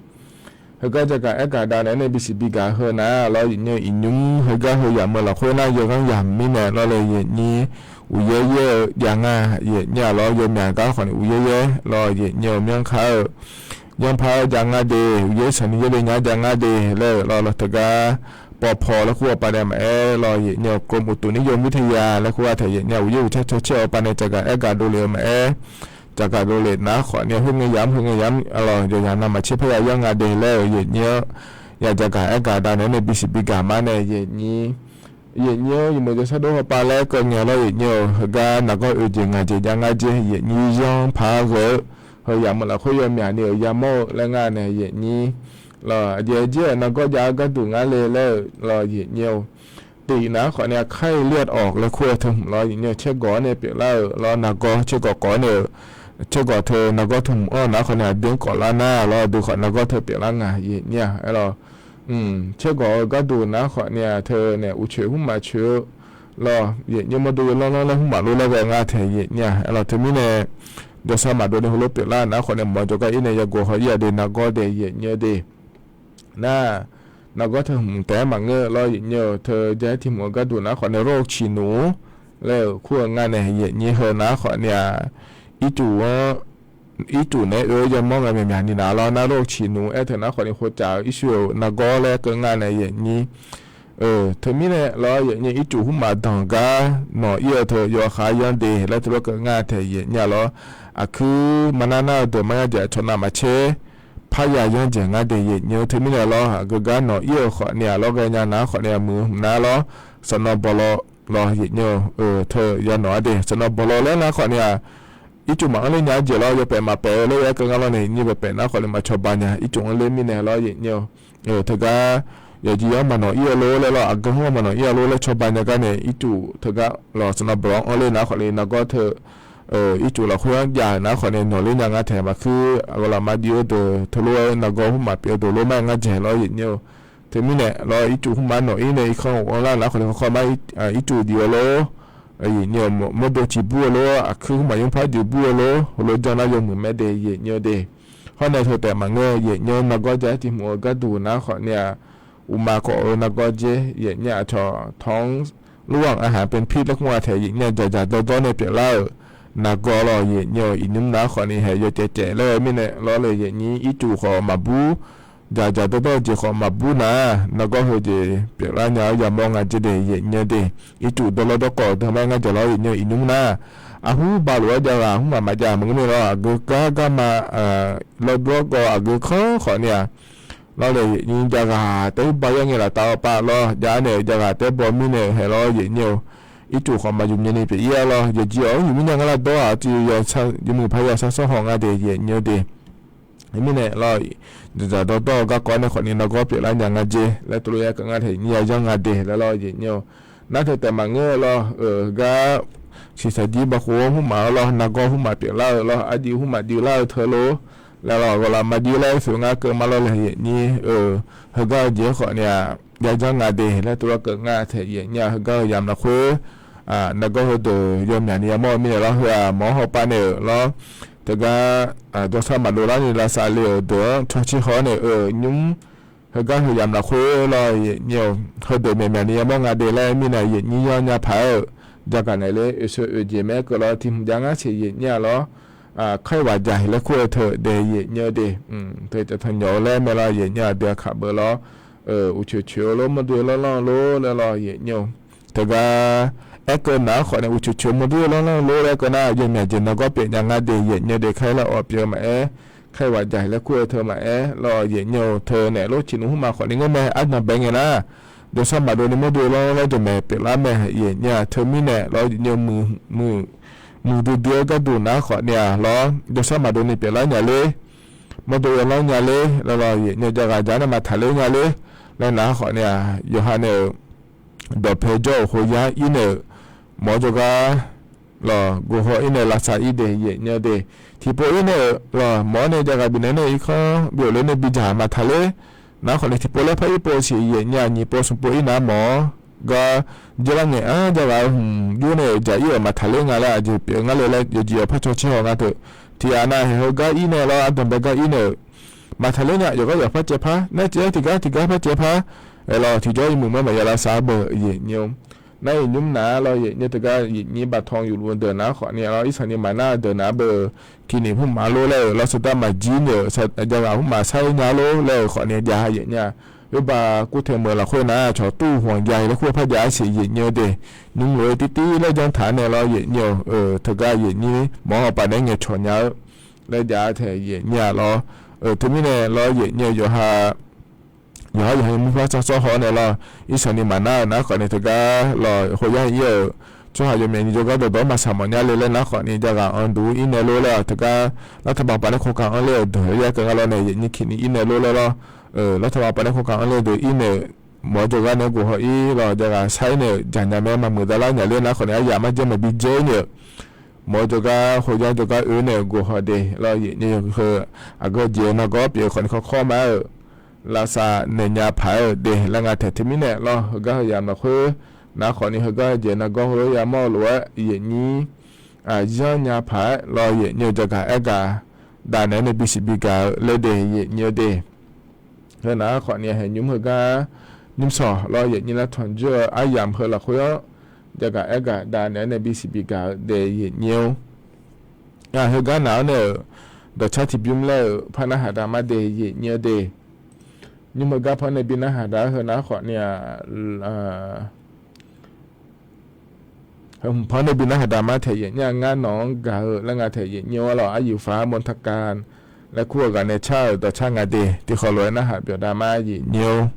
Heugar jaq gaq aergaq dav naeq-aer nae bisiq biga heu nar lawr, yaeqnyir-eu, iqnymr heugar heu yamq-eu lafkhoer nar yawghanr yamq mirnae lawr le, yaeqnyir. Uqyaer yaer-eu jav nga, yaeqnyir-aq lawr, yawmyaq gar khawfni uqyaer yaer lawr, yaeqnyir-eu, myanrkar-eu yanrpar jav nga de, uqyaer sanqni yaerle nya jav nga de laer-euq lawr, lawr teugar pawpaw laer kur aqpav nae maqaer lawr, yaeqnyir-eu, กรมอุตุนิยมวิทยา laer kur gha taeq yaeqnyir-aq, uqyaer uqcaer caw caer-eu aqpav nae jaq gaq aergaq dovlef-eu maqaer, jaq gaq dovlef nar khawfni-aq, khoerngae yamq khoerngae yamq lawr, yawqyamq navmaqtser parya yar nga de laer-euq yaeqnyir-eu. ya jagaq aer gaq dav naeq-aer nae bisiq bigaq ma nae yaeqnyir, yaeqnyir-anr yawmuiq jawrshar dov hawpav laer keuv ngae lawr yaeqnyir-euq heugar nargawr oeq jeq ngaq jeq jav ngar jer yaeqnyir yanr paq-aer ghae-eu heu yamq lafkhoer yawmyaq ni-euq yamawr-eu laer ngar nae yaeqnyir lawr aqjeq jir-euq nargawr jav-eu gharduq ngar le laer-euq lawr yaeqnyir-eu tiq nar khawf ni aqkar-ir ler-awq laer kur-eu teu hmq lawr yaeqnyir-eu caergawq-anr nae pyeuflar-euq lawr nargawr caergawq kawv-anr nae-euq caergawq teu nargawr teu hmq-anr nar khawf ni aqdui-anr kawflar nar lawr aqdui khawf nargawr teu pyeuflar nga yaeqnyir-aq aer lawr caergawq-eu gharduq nar khawf ni-aq teu nae uqcoeq hmqmaq coeq-eu lawr yaeqnyir mawrdo yawlanr lanr laer hmqmaq lor laer ghae ngar taeq yaeqnyir-aq aer lawr teumirnae jawrshar maqdov ni heulof pyeuflar nar khawf ni mawq jawrgar-ir nae yagoq haw-ir-aq de nargawr de yaeqnyir-eu de nar nargawr teu hmq taef-aer maqngeur lawr yaeqnyir-eu teu jav-aer tiq hmq-eu gharduq nar khawf ni rawr-eu ciq nmr laer-euq kur-eu ngar nae yaeqnyir heu nar khawf ni-aq ircuf-anr ircuf naeq-aer oe-awr yamawr ngae myaqmyaq ni nar lawr nar rawr-eu ciq nmr aer teu nar khawf ni hawcaf-eu ircuf-euq nargawr laer keuv ngar nae yaeqnyir teumirnae lawr yaeqnyir ircuf hmqmaq danq gar nawq-ir-eu teu yawkhav yanr de laer teulof keuv ngar taeq yaeqnyir-aq lawr aqkuir maqnar nar-eu deuq mar yar jaeq cawq navmaqtser parya yanr jaeq ngar de yaeqnyir-eu teumirnae lawr aqgeu gar nawq-ir-euq khawf ni-aq lawr ghaenya nar khawf ni-aq muiq hmq nar lawr sanqnawv bawqlaw lawr yaeqnyir-eu teu yanawq-ar de sanqnawv bawqlaw laer nar khawf ni-aq ircuf maqanr ler nya-ar jeq lawr yawpaef maqpaef-eu laer aer keuv ngar lawr nae yaeqnyir paef paef nar khawf ni maqcawba nya ircuf anr ler mirnae lawr yaeqnyir-eu teugar yawqjeq-anr maqnawq-ir-a lor laer lawr aqgeu-anr maqnawq-ir-a lor laer cawba nya gar nae ircuf teugar lawr sanqnawv bawqlaw-anr anr ler nar khawf ni nargawr teu ircuf lafkhoer-anr jav-euq nar khawf ni nawq ler nya ngar taeq maqkuir aqghawq lafma div-eu deuq teulof-aer nargawr hmqmaq pyeuf-eu deuq lor mar-aer ngar jaeq lawr yaeqnyir-eu teumirnae lawr ircuf hmqmaq nawq-ir nae irkanr-awr anr lar nar khawf ni khawkhaw mar ircuf diq-eu lor yaeqnyir-eu mawrdo ciq bur-eu lor aqkuir hmqmaq yur par diq bur-eu lor heulof janr nar yawmuiq mae de yaeqnyir-eu de hawr nae teu taef maqngeur yaeqnyir-anr nargawr jav-aer tiq hmq-eu gharduq nar khawf ni-aq uqma kawf-eu nargawr dzer yaeqnyir-aq cawq tawq-anr lor-aq aqhaq paeqpir laer kur-a taeq yaeqnyir-aq dzaqdzaq dawrdawr nae pyeuflar-euq nargawr lawr yaeqnyir-eu iqnymr nar khawf ni haeq yawcaev caev laer-eu mirnae lawr le yaeqnyir ircuf khawf maqbur dzaqdzaq dawrdawr-eu jeq khawf maqbur nar nargawr heujeq pyeuflar nya-ar yamawr nga dzer de yaeqnyir-eu de ircuf dawrlawr dawrkawv-eu deuq mar-aer ngar jaeq lawr yaeqnyir-eu iqnymr nar aqhur balof-aer jav ghaq hmqmaq maqjav maqngeur mir lawr aqgeu gar garma lawr dawrgawv aqgeu kanr khawf ni-aq lawr le yaeqnyir jav ghaq taef-aer baw yar ngae laftav-awr pav lawr jav-ar nae-euq jav ghaq taef-aer baw mirnae-euq haeq lawr yaeqnyir-eu ircuf khawf maqyuf nya ni pyeuf-ir-a lawr yawqjeq-awr yawqmir nya ngar lar dawr-aq tiq yawqjeq yawmuiq paq yawq sar sawr haw nga de yaeqnyir-eu de mirnae lawr dzaqdzaq dawrdawr-eu garkawv nae khawf ni nargawr pyeuflar nya nga dzer laer teulof-aer keuv ngar taeq yaeqnyir ya yanr nga de laer lawr yaeqnyir-eu nar teu taef maqngeur-eu lawr-euq gar shiqshaq jir baqkhof-anr hmqmaq-eu lawr nargawr hmqmaq pyeuflar-eu lawr aqdiv hmqmaq div lar-eu teu lor laer lawr aqghawq lafma div lar-eu soeq ngar keuv ma lawr le yaeqnyir-eu heugar-eu jeq-aer khawf ni-aq ya janr nga de laer teulof-aer keuv ngar taeq yaeqnyir-aq heugar-eu yamq lafkhoer nargawr heudeuq yawmyaq ni yamawr-eu mirnae lawr heu-aq mawq-anr hawpav nae-euq lawr teugar jawrsar maqdov lar ni lavsav le-euq deuq-anr cawqcir haw-awr nae-euq nymr heugar heu yamq lafkhoer lawr yaeqnyir-eu heudeuq myaqmyaq ni yamawr nga de laer mirnae yaeqnyir yanr nya paq-aer-euq jagaq naeq ler oeqseu oeqjeq mae-aer keuv lawr tiq hmq jav ngar siq yaeqnyir-aq lawr khaer ghaq jaq laer kur-eu teu de yaeqnyir-eu de teu caf tanq nyawq-eu laer mae lawr yaeqnyir-aq dui-aq kaq beuv lawr uqcoeq coeq-eu lor mawrdo lanrlanr-eu lor laer lawr yaeqnyir-eu teugar aer keuv nar khawf nae uqcoeq coeq mawrdo lanrlanr-eu lor laer keuv nar yawmyaq jeq nargawr pyeuf nya ngar de yaeqnyir-eu de khaer lar-awr pyeuf-eu maqaer khaer ghaq jaq laer kur-eu teu maqaer lawr yaeqnyir-eu teu naeq lor ciq nmr hmqmaq khawf ni ngeur mae ardanq bae ngae nar jawrsar maqdov ni mawrdo lanrlanr jawqmaeq pyeuflar mae yaeqnyir-aq teumirnae lawr yaeqnyir-eu muiq muiqdui dui-eu gharduq nar khawf ni-aq lawr jawrsar maqdov ni pyeuflar nya ler mawrdo yawlanr nya ler laer lawr yaeqnyir-eu jav ghaq jaq nae maqtaq ler nya ler laer nar khawf ni-aq yawqha nae-euq dawqpae jawr-euq khoyar ir nae-euq mawq-awr jawrgar lawq, gov haw ir nae lavsav ir de yaeqnyir-eu de. Tiqpov ir nae-euq lawq, mawq-awr nae jav ghaq bifnaeq nae irkanr byov ler nae bidzaq maqtaq ler. Nar khawf nae tiqpov laer par ir pov siq yaeqnyir-aq nyiq pov smq pov ir nar mawq-awr gar jir lar ngaeq-anr jav ghaq-eu hmq jov nae-euq dzaq ir-euq maqtaq ler nga laer aqjeq pyeuf ngar le laer yawjeq yawq par caw cir haw nga teu. Tiq ghaq nav haeq heu gar ir nae lawr ardanq bae gar ir nae-euq maqtaq ler nya yawqgar yawq par caev par nar caev-aer tiqgar tiqgar par caev par. Aerlawq tiqjawr yawmuiq mar maqya lavsav beu yaeqnyir-eu nar iqnymr naq-ar lawr yaeqnyir teugar yaeqnyir baqtan yufluf-eu deuq nar khawf ni lawr irsanq ni maqnar-eu deuq naq beu tiqniq hmqmaq lor laer-euq lawr saqdaq maqjir nae-euq jav ghaq hmqmaq sar-ir nya lor laer-euq khawf ni jav yaeqnyir-aq. Oerba kurtaeq meuq lafkhoer nar cawq tur hmq jav laer kur par jav-ar siq yaeqnyir-eu de. Nymr lof-aer tirtir laer janr taq nae lawr yaeqnyir-eu teugar yaeqnyir mawq-awr hawpaf naeq-aer ngaeqcawq nya-eu laer jav-ar taeq yaeqnyir-aq lawr. Teumirnae lawr yaeqnyir-eu yawqha yawqhar yawqha murpar tsawrtsawr haw-awr nae lawr, irshaq ni maqnar-euq nar khawfni teugar lawq, khoyar ir-euq tsawrhaq yawmyav ni jawrgar dawqdawq-anr maqsaq mawf nya le laer nar khawfni jaqghaq anr duq-ur ir naeq lor laer-awq teugar, lartaq baqpaf nae khawkaq anr ler-euq deuq-aer ya keuv nga lawr nae yaeqnyir kiqni ir naeq lor laer lawr, lartaq baqpaf nae khawkaq anr ler-eu deuq ir naeq-euq mawf-eu jawrgar nae ghof haw ir lawq, jaqghaq shar ir naeq-euq jaqnya mae maqmuiq dala nyaf ler nar khawfni aryamq marjae maqbi dzae naeq-euq mawf-eu jawrgar khoyar jawrgar oe naeq-euq ghof haw de lawr, yaeqnyir heu aqgeu jeq-eu nargawr pyeuf-eu khawfni kawrkawr ma-aer-euq lavsav naeq nya paq-aer-euq de laer nga taeq teumirnae lawr, heugar heuyamq lafkhoer nar khawfni heugar jeq nargawr heulof yamawr-eu lof-aer yaeqnyir zanr nya paq-aer lawr, yaeqnyir-eu jaqghaq aergaq dav naeq-aer nae bisiq bigaq-eu laer de yaeqnyir-eu de. Heu nar khawfni haeq nymr heugar nymrshawq lawr, yaeqnyir lar tanqjur-eu aryamq heu lafkhoer-anr jaqghaq aergaq dav naeq-aer nae bisiq bigaq-eu de yaeqnyir-or. Heugar naq-anr nae-euq dawqcar tiqbymr laer-euq par narhaq dav mar de yaeqnyir-eu de. Nymr heugar par nae bi narhaq dav-aer heu nar khawfni-aq, heu hmq par nae bi narhaq dav mar taeq yaeqnyir-a, ngar nawq-anr gaq-eu laer nga taeq yaeqnyir-or lawq, aryiq faq-ar mawrtaq ka laer kur-eu ghaq nae car-euq dawqcar nga de, tiqkhawf lof-aer narhaq byawq dav mar yaeqnyir-or.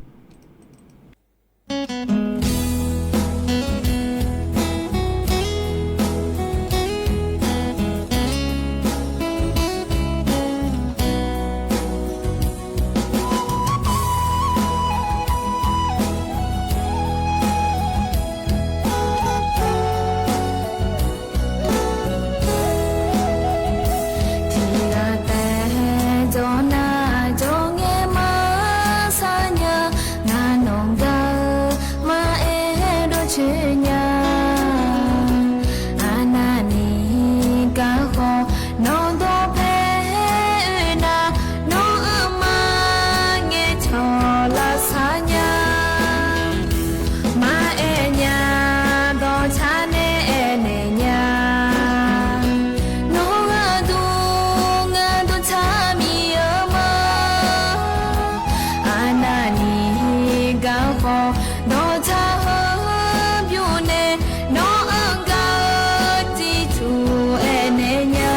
Tiqghaq taef jawr nar jawr ngae maqsar nya, ngar nawq gaq-eu maqaer dawrcoeni-a. Arnavni garkawv nawq dawqpae oe nar, nawq-euq ma ngae cawq lavsar nya. Maqaer nya dawqcar nae aernaeq nya. Nawq-anr dur ngar dawqcar miqyaer ma. Arnavni garkawv dawqcar heu bymr nae, nawq-anr gaq-eu tiqcuq aernaeq nya.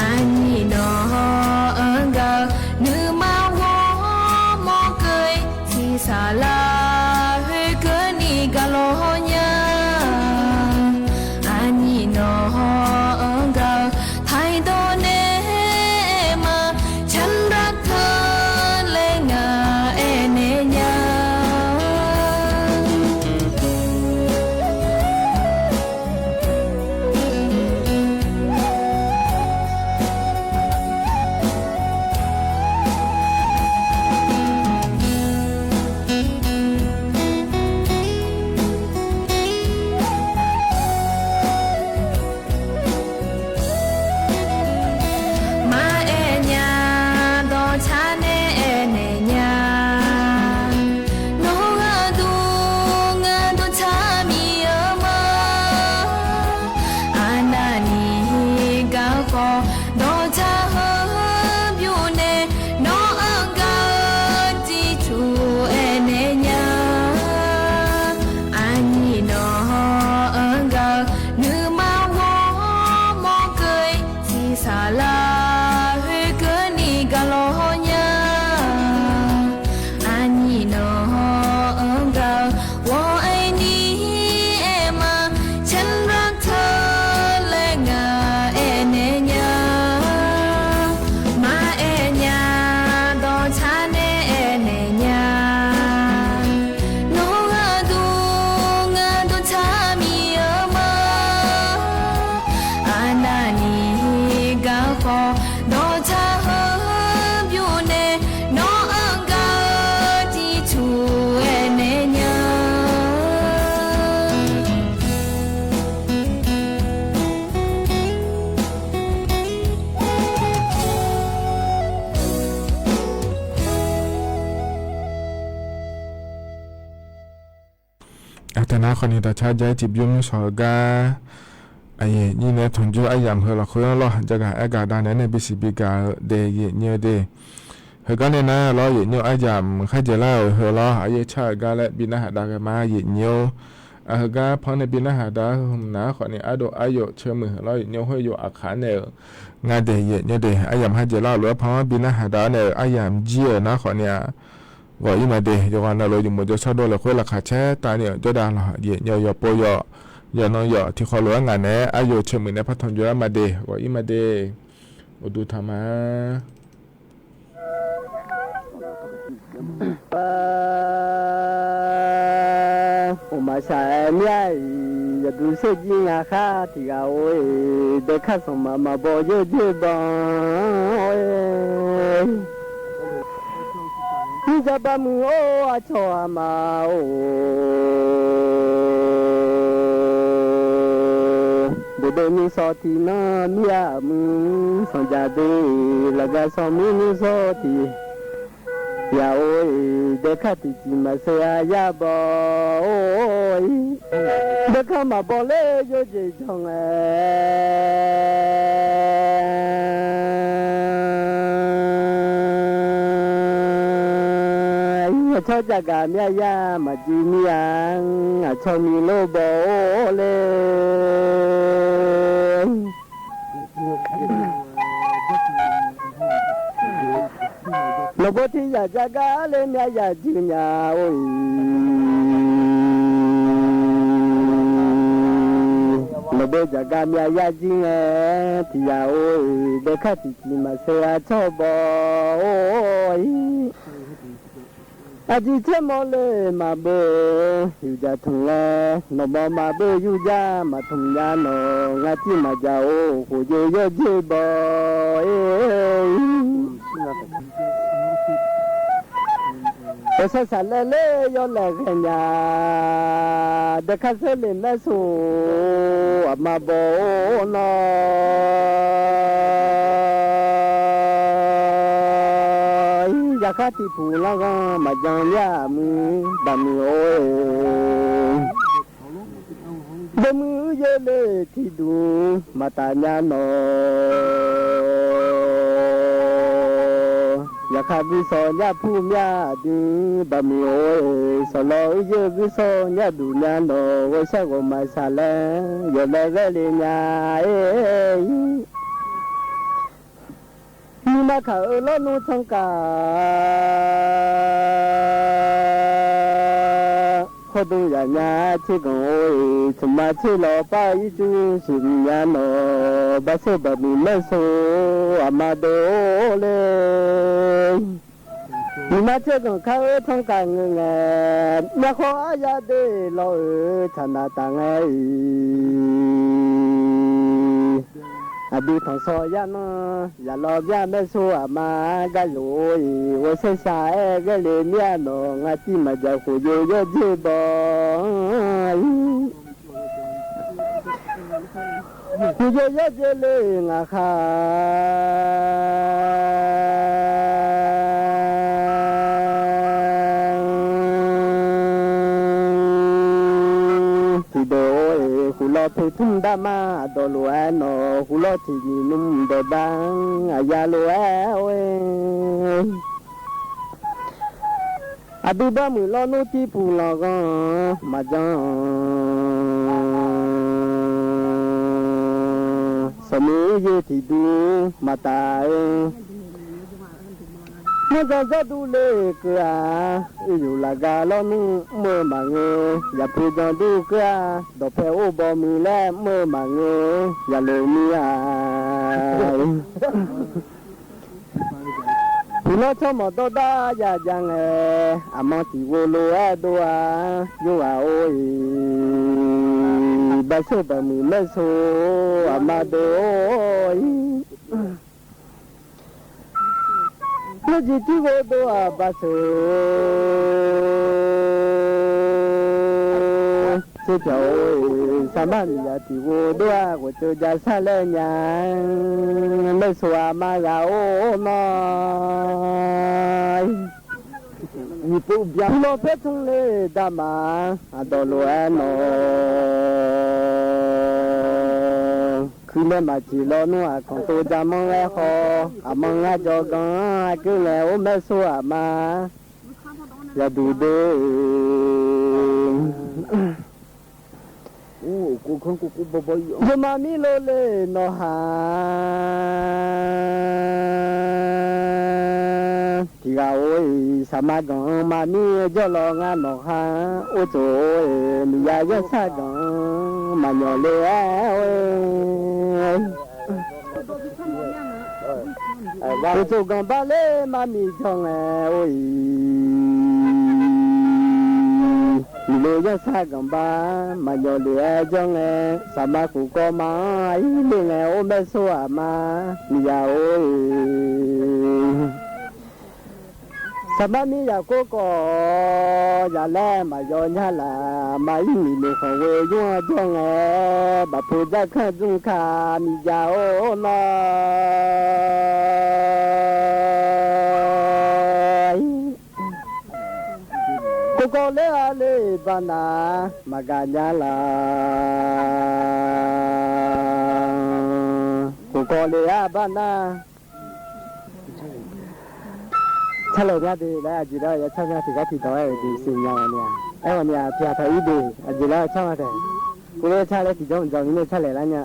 Aqnyir nawq-anr gaq-eu nuima ghawrmawr keuv-ir, tiqsaqlaq khoerkeuvni gaq lawq nya. Aqnyir nawq-anr gaq-eu taqdawq nae ma, canraq teu laer ngaq aernaeq nya. Maqaer nya dawqcar nae aernaeq nya. Nawq-anr dur ngar dawqcar miqyaer ma. Arnavni garkawv dawqcar heu bymr nae, nawq-anr gaq-eu tiqcuq aernaeq nya. Aqnyir nawq-anr gaq-eu nuima ghawrmawr keuv-ir, tiqsaqlaq khoerkeuvni gaq lawq nya. Aqnyir nawq-anr gaq-eu ghawq-aer ni aer ma, canraq teu laer ngaq aernaeq nya. Maqaer nya dawqcar nae aernaeq nya. Nawq-anr dur ngar dawqcar miqyaer ma. Arnavni garkawv dawqcar heu bymr nae, nawq-anr gaq-eu tiqcuq aernaeq nya. Aqtaq nar khawfni dawqcar jav-ir tiqbymr shawq-eu gar, aqyuif nyir nae tanqjor aryamq heu lafkhoer-anr lawr, jagaq aergaq dav naeq-aer nae bisiq bigaq-eu de yaeqnyir-eu de. Heugar nae nar lawr, yaeqnyir-eu aryamq kharjaeq lar-euq heu lawr, aqyaer car-eu gar laer bi narhaq dav ghae ma yaeqnyir-or. Aqheugar pan-anr nae bi narhaq daq-ar heu hmq nar khawfni, ardov aryawf ceuq muiq lawr, yaefnyawr khoer yawf aqkaq nae-euq nga de, yaefnyawr de, aryamq ha jeq lar lof-aer pan-anr bi narhaq daq-ar nae-euq aryamq jir-euq nar khawfni-aq, ghawq-ir ma de. Yawqghaq navluf yawmuiq jawrshar dov lafkhoer laqkhaq caer tavni-euq jawrdaq laq, yaefnyawr yawqpov yawq, yawqnan yawq tiqkhawf lof-aer ngaq naeq-aer aryawf ceuq muiq nae par tanqjoe-ar ma de, ghawq-ir ma de. Uqduq taq ma. Ghofmaf shaq-aer mir-a-iq, yawqduq serjir ngaq khar tiq ghaq-or-e, daekar sanqma maqbaw yawdzer baw-aer, mirdzaq baqmuiq-or, aqcawq aqma-or, boqdov nymrshawr tiqnan mir-a muiq, sanqdzaq de lafgar sanqmuir nymrshawr tiq yaq-or-e, daekar tiqcif maqseuv-a yar baw-or-e, daekar maqbaw ler yawjeq janr ngae, aqcawq jaqgaq mir-a yar maqjir mir-a, aqcawq miq lor baw-or le. Nawqbaw tiq yaq jaqgar le mir-a yaq jir nya-or-iq, nawqbaw jaqgar mir-a yar jir ngae, tiq yaq-or-iq, daekar tiqcif maqseuv-a cawr baw-or-iq, aqjeq caer mawr le maqbeuv, yurjaq tmq laer nawqbaw maqbeuv, yurjaq maqtmq nya nawq, ngar tir maqjaq-or, khofjeq yawdzer baw-aer. Ghawqshaq shaqlaeq ler yawlaeq ghaenya, daekar saerle maer so, aqma baw-or nawr, yaqkhar tiqpuq lanrghanr maqjan nya muiq baqmuiq-or-e, baqmuiq uiqyaer le tiqduq maqtaf nya nawq, yaqkhar guirsawq nyar pur myar aqdui, baqmuiq-or-e, sawqlawq uiqyaer guirsawq nyar duq nya nawq, ghawqshaq ghawqmaf shaqlaer yawlaeq ghaer le nya-aer-ir. Nuima kaq-eu lawrnmr tsanr kaq, khawrdmr yaq nya tserganq-or-e, tsmqma tser lawq par-eu ircuf siqnya nawq, barser baqmuiq maer so, aqma deuq-or le. Nuima tserganq kar-eu tsanr kaq ngeur ngae, myavkhawr aryar de lawr-euq tsaqnaq taf ngae-iq, aqdui tanqsawq yarnanr yaqlawq myar maer so, aqma gar yawq-or-iq, ghawqshaq shaq-aer ghaer le mir-a nawq, ngar tir maqjaq khofjeq yawdzer baw-ir. Khofjeq yawdzer le ngaq khaq tiqdeuq-or-e, khuflawr poeqtmr darma aqdawq lof-aer nawq, khuflawr tiqnyiq nmr dawqdar aqya lof-aer-or-e, aqdui barmuiq lawrnmr tirpuq lanqghanr maqjan-anr, sanqmuiq uiqyaer tiqduq maqtaf-eu, manrjan janrdur le keuv-aq, uiqyuq lafgar lawrnmr mr-eu maqngeur, yaqpoeq janrdur keuv-aq, dawqpae or baw muiq laer mr-eu maqngeur, yaqloq mir-a. Tiqnan tsawrmawq dawrdar ya jav ngae, aqma tiqghov lof-aer dov-a, yawqghaq-or-iq, baqser baqmuiq maer so, aqma deuq-or-ir. Nurjiq tirghov dov-aq baqseuq, tserpyaq-or-iq, saqmar miqzaq tiqghov dov-a, ghoftseuv ja sar laer nya, maershoq aqma ghaq-or nawr, nyiq pov bya lawr paer tmr le dama, aqdawq lof-aer nawq, kuimae maqtiq lawnmr aqkanq tov ja manr-aer khawf, aqma ngar jawrganr-anr aqkeuv ngae or maershoq aqma, yaqduq de. Yawmaf mirlov le nawqha-a. Tiqghaq or-iq saqma ganq-anr maqmir jawrlawq nga nawqha-a. Ortsof or-iq miqya yarsar ganq-anr maqnyawf le-aer or-iq. Ortsof ganqbar ler maqmiq jawr ngae or-iq. Miqlo yarsar ganqbar maqnyawf le-aer jawr ngae, saqma khof kawv ma-anr aqir le ngae or maer sor aqma miqya or-iq. Saqma mir yaqkov kawv yaq laer maqyaw nyar laf, maqir miqnoeq khanqghoe yur-anr jawr ngae, bafpu dzarkanr dzmr ka miqya or nawr-iq. Khof kawv ler-a le baqnaq maqgaq nya laf. Khof kawv le-a baqnaq. Carlaeq nya de laer aqjeq laer ya car nya tiq gar tiqdawq-aer-euq jeq siqnya-awq ni-aq. Aerkhawf ni-aq tiq ghaq taq ir de aqjeq laer car ma taef. Uvler car laer tiqjawr mqdzawq mirnae carlaeq lar nya.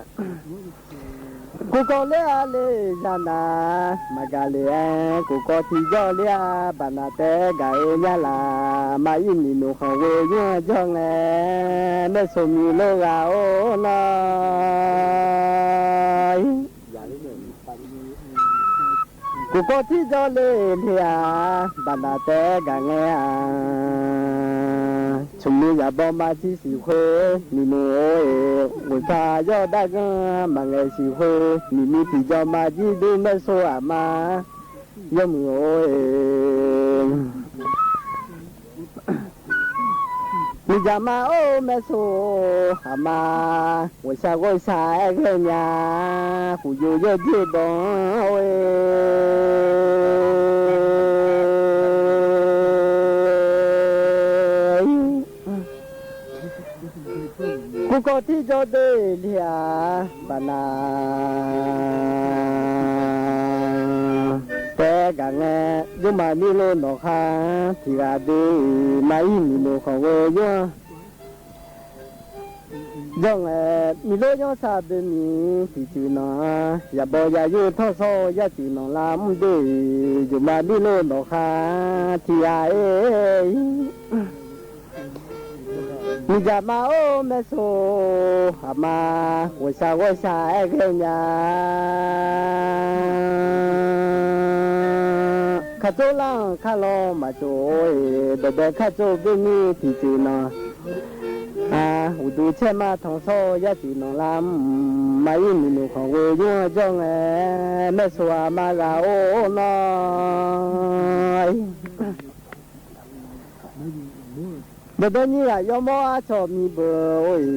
Khof kawv ler-a le zaqnaq maqgaq le-aer, khof kawv tiqjawr ler-a baqnaq taef gaq-eu nya laf, maqir miqnoeq khanqghoe yur-anr jawr ngae, maersawq miqlor ghaq or nawr-iq. Khof kawv tiqjawr le le-aq, baqnaq taef gaq ngae-aq, tsmq ni zaqbaw maqjir siq khoer, miqnoeq or-iq ghoeqpaq yawr darganr maqngaeq siq khoer, miqmi tiqjawr maqjir dur maersawq aqma yawmuiq or-iq. Miqdzaq ma or maersawq aqma, ghawqshaq ghawqshaq-aer ghae nya, khofyov yawr dzer bawq-anr or-iq. Khof kawv tiqjawr de le-aq, baqnaq taef gaq ngae, jawrmaf mirlov nawqha-anr tiq ghaq de-iq, maqir miqnoeq khanqghoe yur-anr jawr ngae, miqlor yanrsaq boeqmiq tiqcuiv nanq-anr, yaqbaw yaqyur tawrshawr-eu yarcuiv nanq lar mr de-iq, jawrmaf mirlov nawqha-anr tiq ghaq ir. Miqdzaq ma or maersawq aqma, ghawqshaq ghawqshaq-aer ghae nya. Kartsov lar-anr karlawr maqtsov or-iq, dawqbae kartsov boeqmiq tiqcuiv nanq-anr, uqduq caer ma tanqshawr-eu yarcuiv nanq lar mr, maqir miqnoeq khanqghoe yur-anr jawr ngae, maersawq aqma ghaq or nawr-iq. Dawqbae nyir ghaq yawmawr arcawq miqbeuq or-iq,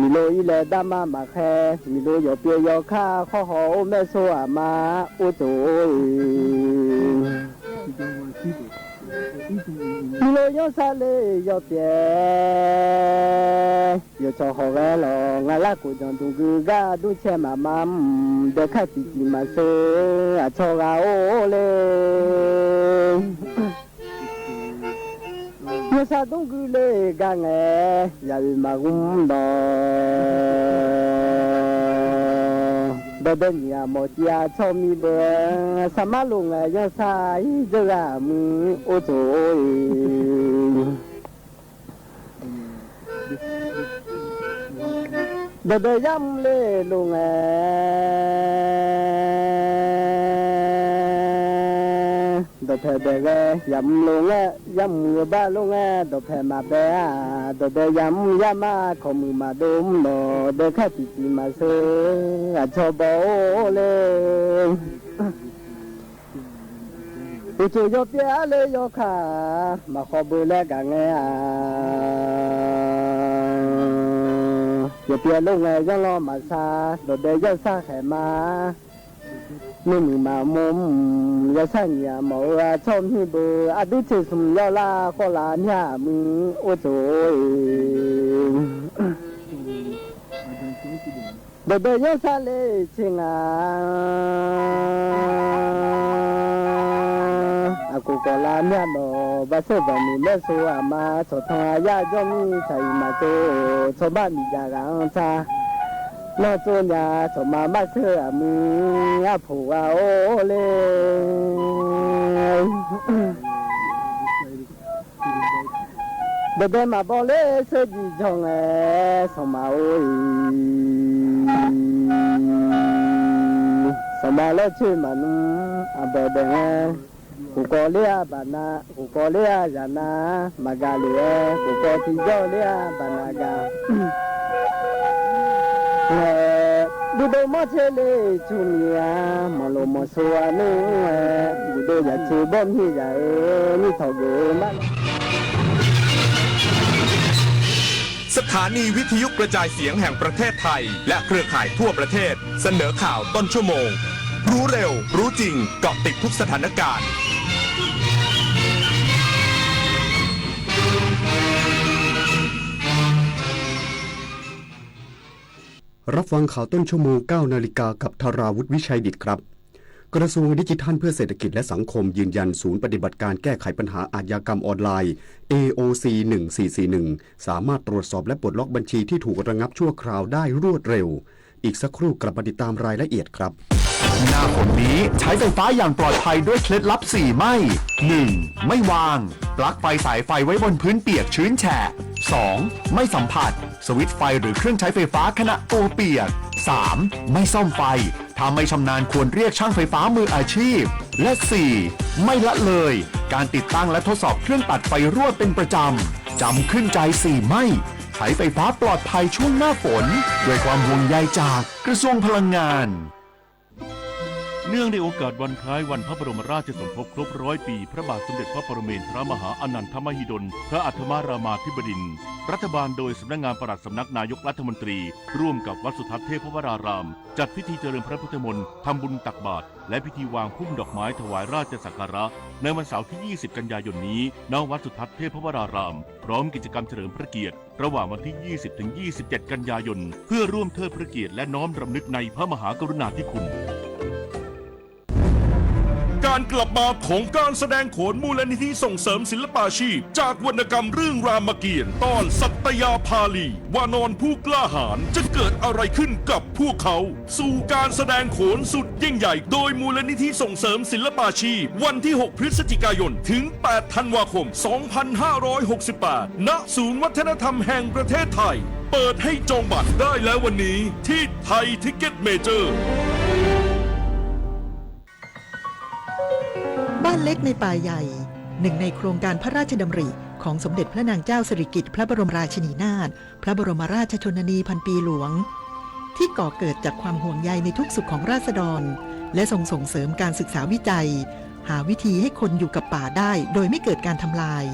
miqlo irlaeq darma maqkhaer, miqlo yawqpyaev yawkar khawr haw or maersawq aqma or tsof or-iq. Miqlo yanrsar le yawpyaev yawqcawq hawq ghae lawq, ngaq larkhof janq dmq gui gar dur cae maqma mr, daeqkar tiqtiq maqsheu aqcawq ghaq or le. Yanrsar dmr gui le gar ngae, yaoeq maqghur mr dawq. Dawqbae nyiq ghaq mawq tiv aqcawq miqbeuq, saqmar lof ngae yanrsar ir dzeur ghaq muiq or tsof or-iq. Dawqbae yar mr le lof ngae, dawqpaeq bae ghae yamr lof ngae, yamr yawbar lof ngae, dawqpaeq maqbae-a. Dawqbae yamr yarmar kawqmuiq maqdov mr dawq, daeqkar tiqtiq maqsheu aqcawq baw or le. Uqtsof yawpyaev arle yawkaq, maqkhawf beu laer gaq ngae-a. Yawpyaev lof ngae yanrlanr maqsar, dawqbae yanrsar khaeq ma. Nuirmuiq maqmawr mr, yawshar nyiq ghaq mawf-eu aqcawq mirbeuq, aqdui tseq smq yawlar khawf laf myav muiq or tsof or-iq. Dawqbae yanrsar le tser nga. Aqkof kawf lar myavdawq bar seur baqmiq maer sov aqma tsawqtan aqyar jawr mir tsaq-iq maqtsov tsawrbar miqdzaq ghaq-anr tsar. Nawr tsov nya tsawqma mar seur aqmuiq arpoq ghaq-or le. Daeqdae maqbaw ler seurjiq janr ngae, sanqma or-iq, sanqma laer coer maqnmr aqbaw daef ngae, khof kawv ler-a baqnav, khof kawv ler-a zaqnav maqgaq lef-aer, khof kawv tiqjawr ler-a baqnav gaq. Ngae, buqdov mawr tser le-iq tsur miq-a, mawqlof mawqso-a nmr-aer, buqdov yaqtser bawr mir zaq-eu, nir tawq geuf-eu mar. สถานีวิทยุกระจายเสียงแห่งประเทศไทย และเครือข่ายทั่วประเทศ เสนอข่าวต้นชั่วโมง รู้เร็ว รู้จริง เกาะติดทุกสถานการณ์ รับฟังข่าวต้นชั่วโมง เก้านาฬิกา กับธาราวุฒิ วิชัยดิษฐ์ครับ กระทรวงดิจิทัลเพื่อเศรษฐกิจและสังคมยืนยันศูนย์ปฏิบัติการแก้ไขปัญหาอาชญากรรมออนไลน์ เอโอซี หนึ่งสี่สี่หนึ่ง สามารถตรวจสอบและปลดล็อกบัญชีที่ถูกระงับชั่วคราวได้รวดเร็ว อีกสักครู่กลับมาติดตามรายละเอียดครับ หน้าฝนนี้ใช้ไฟฟ้าอย่างปลอดภัยด้วยเคล็ดลับสี่ไม่ หนึ่ง ไม่วางปลั๊กไฟสายไฟไว้บนพื้นเปียกชื้นแฉะ สอง ไม่สัมผัสสวิตช์ไฟหรือเครื่องใช้ไฟฟ้าขณะตัวเปียก สาม ไม่ซ่อมไฟ ถ้าไม่ชำนาญควรเรียกช่างไฟฟ้ามืออาชีพ และ สี่ ไม่ละเลยการติดตั้งและทดสอบเครื่องตัดไฟรั่วเป็นประจำ จำขึ้นใจ สี่ ไม่ ใช้ไฟฟ้าปลอดภัยช่วงหน้าฝน ด้วยความห่วงใยจากกระทรวงพลังงาน เนื่องในโอกาสวันคล้ายวันพระบรมราชสมภพครบร้อยปี พระบาทสมเด็จพระปรเมนทรมหาอานันทมหิดล พระอัฏฐมรามาธิบดินทร์ รัฐบาลโดยสำนักงานปลัดสำนักนายกรัฐมนตรี ร่วมกับวัดสุทัศน์เทพวราราม จัดพิธีเจริญพระพุทธมนต์ ทำบุญตักบาตร และพิธีวางพุ่มดอกไม้ถวายราชสักการะ ในวันเสาร์ที่ ยี่สิบ กันยายนนี้ ณ วัดสุทัศน์เทพวราราม พร้อมกิจกรรมเฉลิมพระเกียรติ ระหว่างวันที่ ยี่สิบ ถึง ยี่สิบเจ็ด กันยายน เพื่อร่วมเทิดพระเกียรติและน้อมรำลึกในพระมหากรุณาธิคุณ การกลับมาของการแสดงโขนมูลนิธิส่งเสริมศิลปาชีพ จากวรรณกรรมเรื่องรามเกียรติ์ ตอนสัตยาภาลี วานรผู้กล้าหาญ จะเกิดอะไรขึ้นกับพวกเขา สู่การแสดงโขนสุดยิ่งใหญ่ โดยมูลนิธิส่งเสริมศิลปาชีพ วันที่ หก พฤศจิกายน ถึง แปด ธันวาคม สองพันห้าร้อยหกสิบแปด ณ ศูนย์วัฒนธรรมแห่งประเทศไทย เปิดให้จองบัตรได้แล้ววันนี้ที่ไทยทิกเก็ตเมเจอร์ บ้านเล็กในป่าใหญ่ หนึ่งในโครงการพระราชดำริของสมเด็จพระนางเจ้าสิริกิติ์พระบรมราชินีนาถ พระบรมราชชนนีพันปีหลวง ที่ก่อเกิดจากความห่วงใยในทุกสุขของราษฎร และทรงส่งเสริมการศึกษาวิจัย หาวิธีให้คนอยู่กับป่าได้โดยไม่เกิดการทำลาย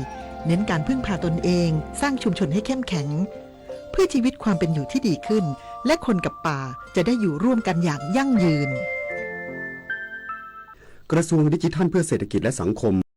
เน้นการพึ่งพาตนเอง สร้างชุมชนให้เข้มแข็ง เพื่อชีวิตความเป็นอยู่ที่ดีขึ้น และคนกับป่าจะได้อยู่ร่วมกันอย่างยั่งยืน กระทรวงดิจิทัลเพื่อเศรษฐกิจและสังคม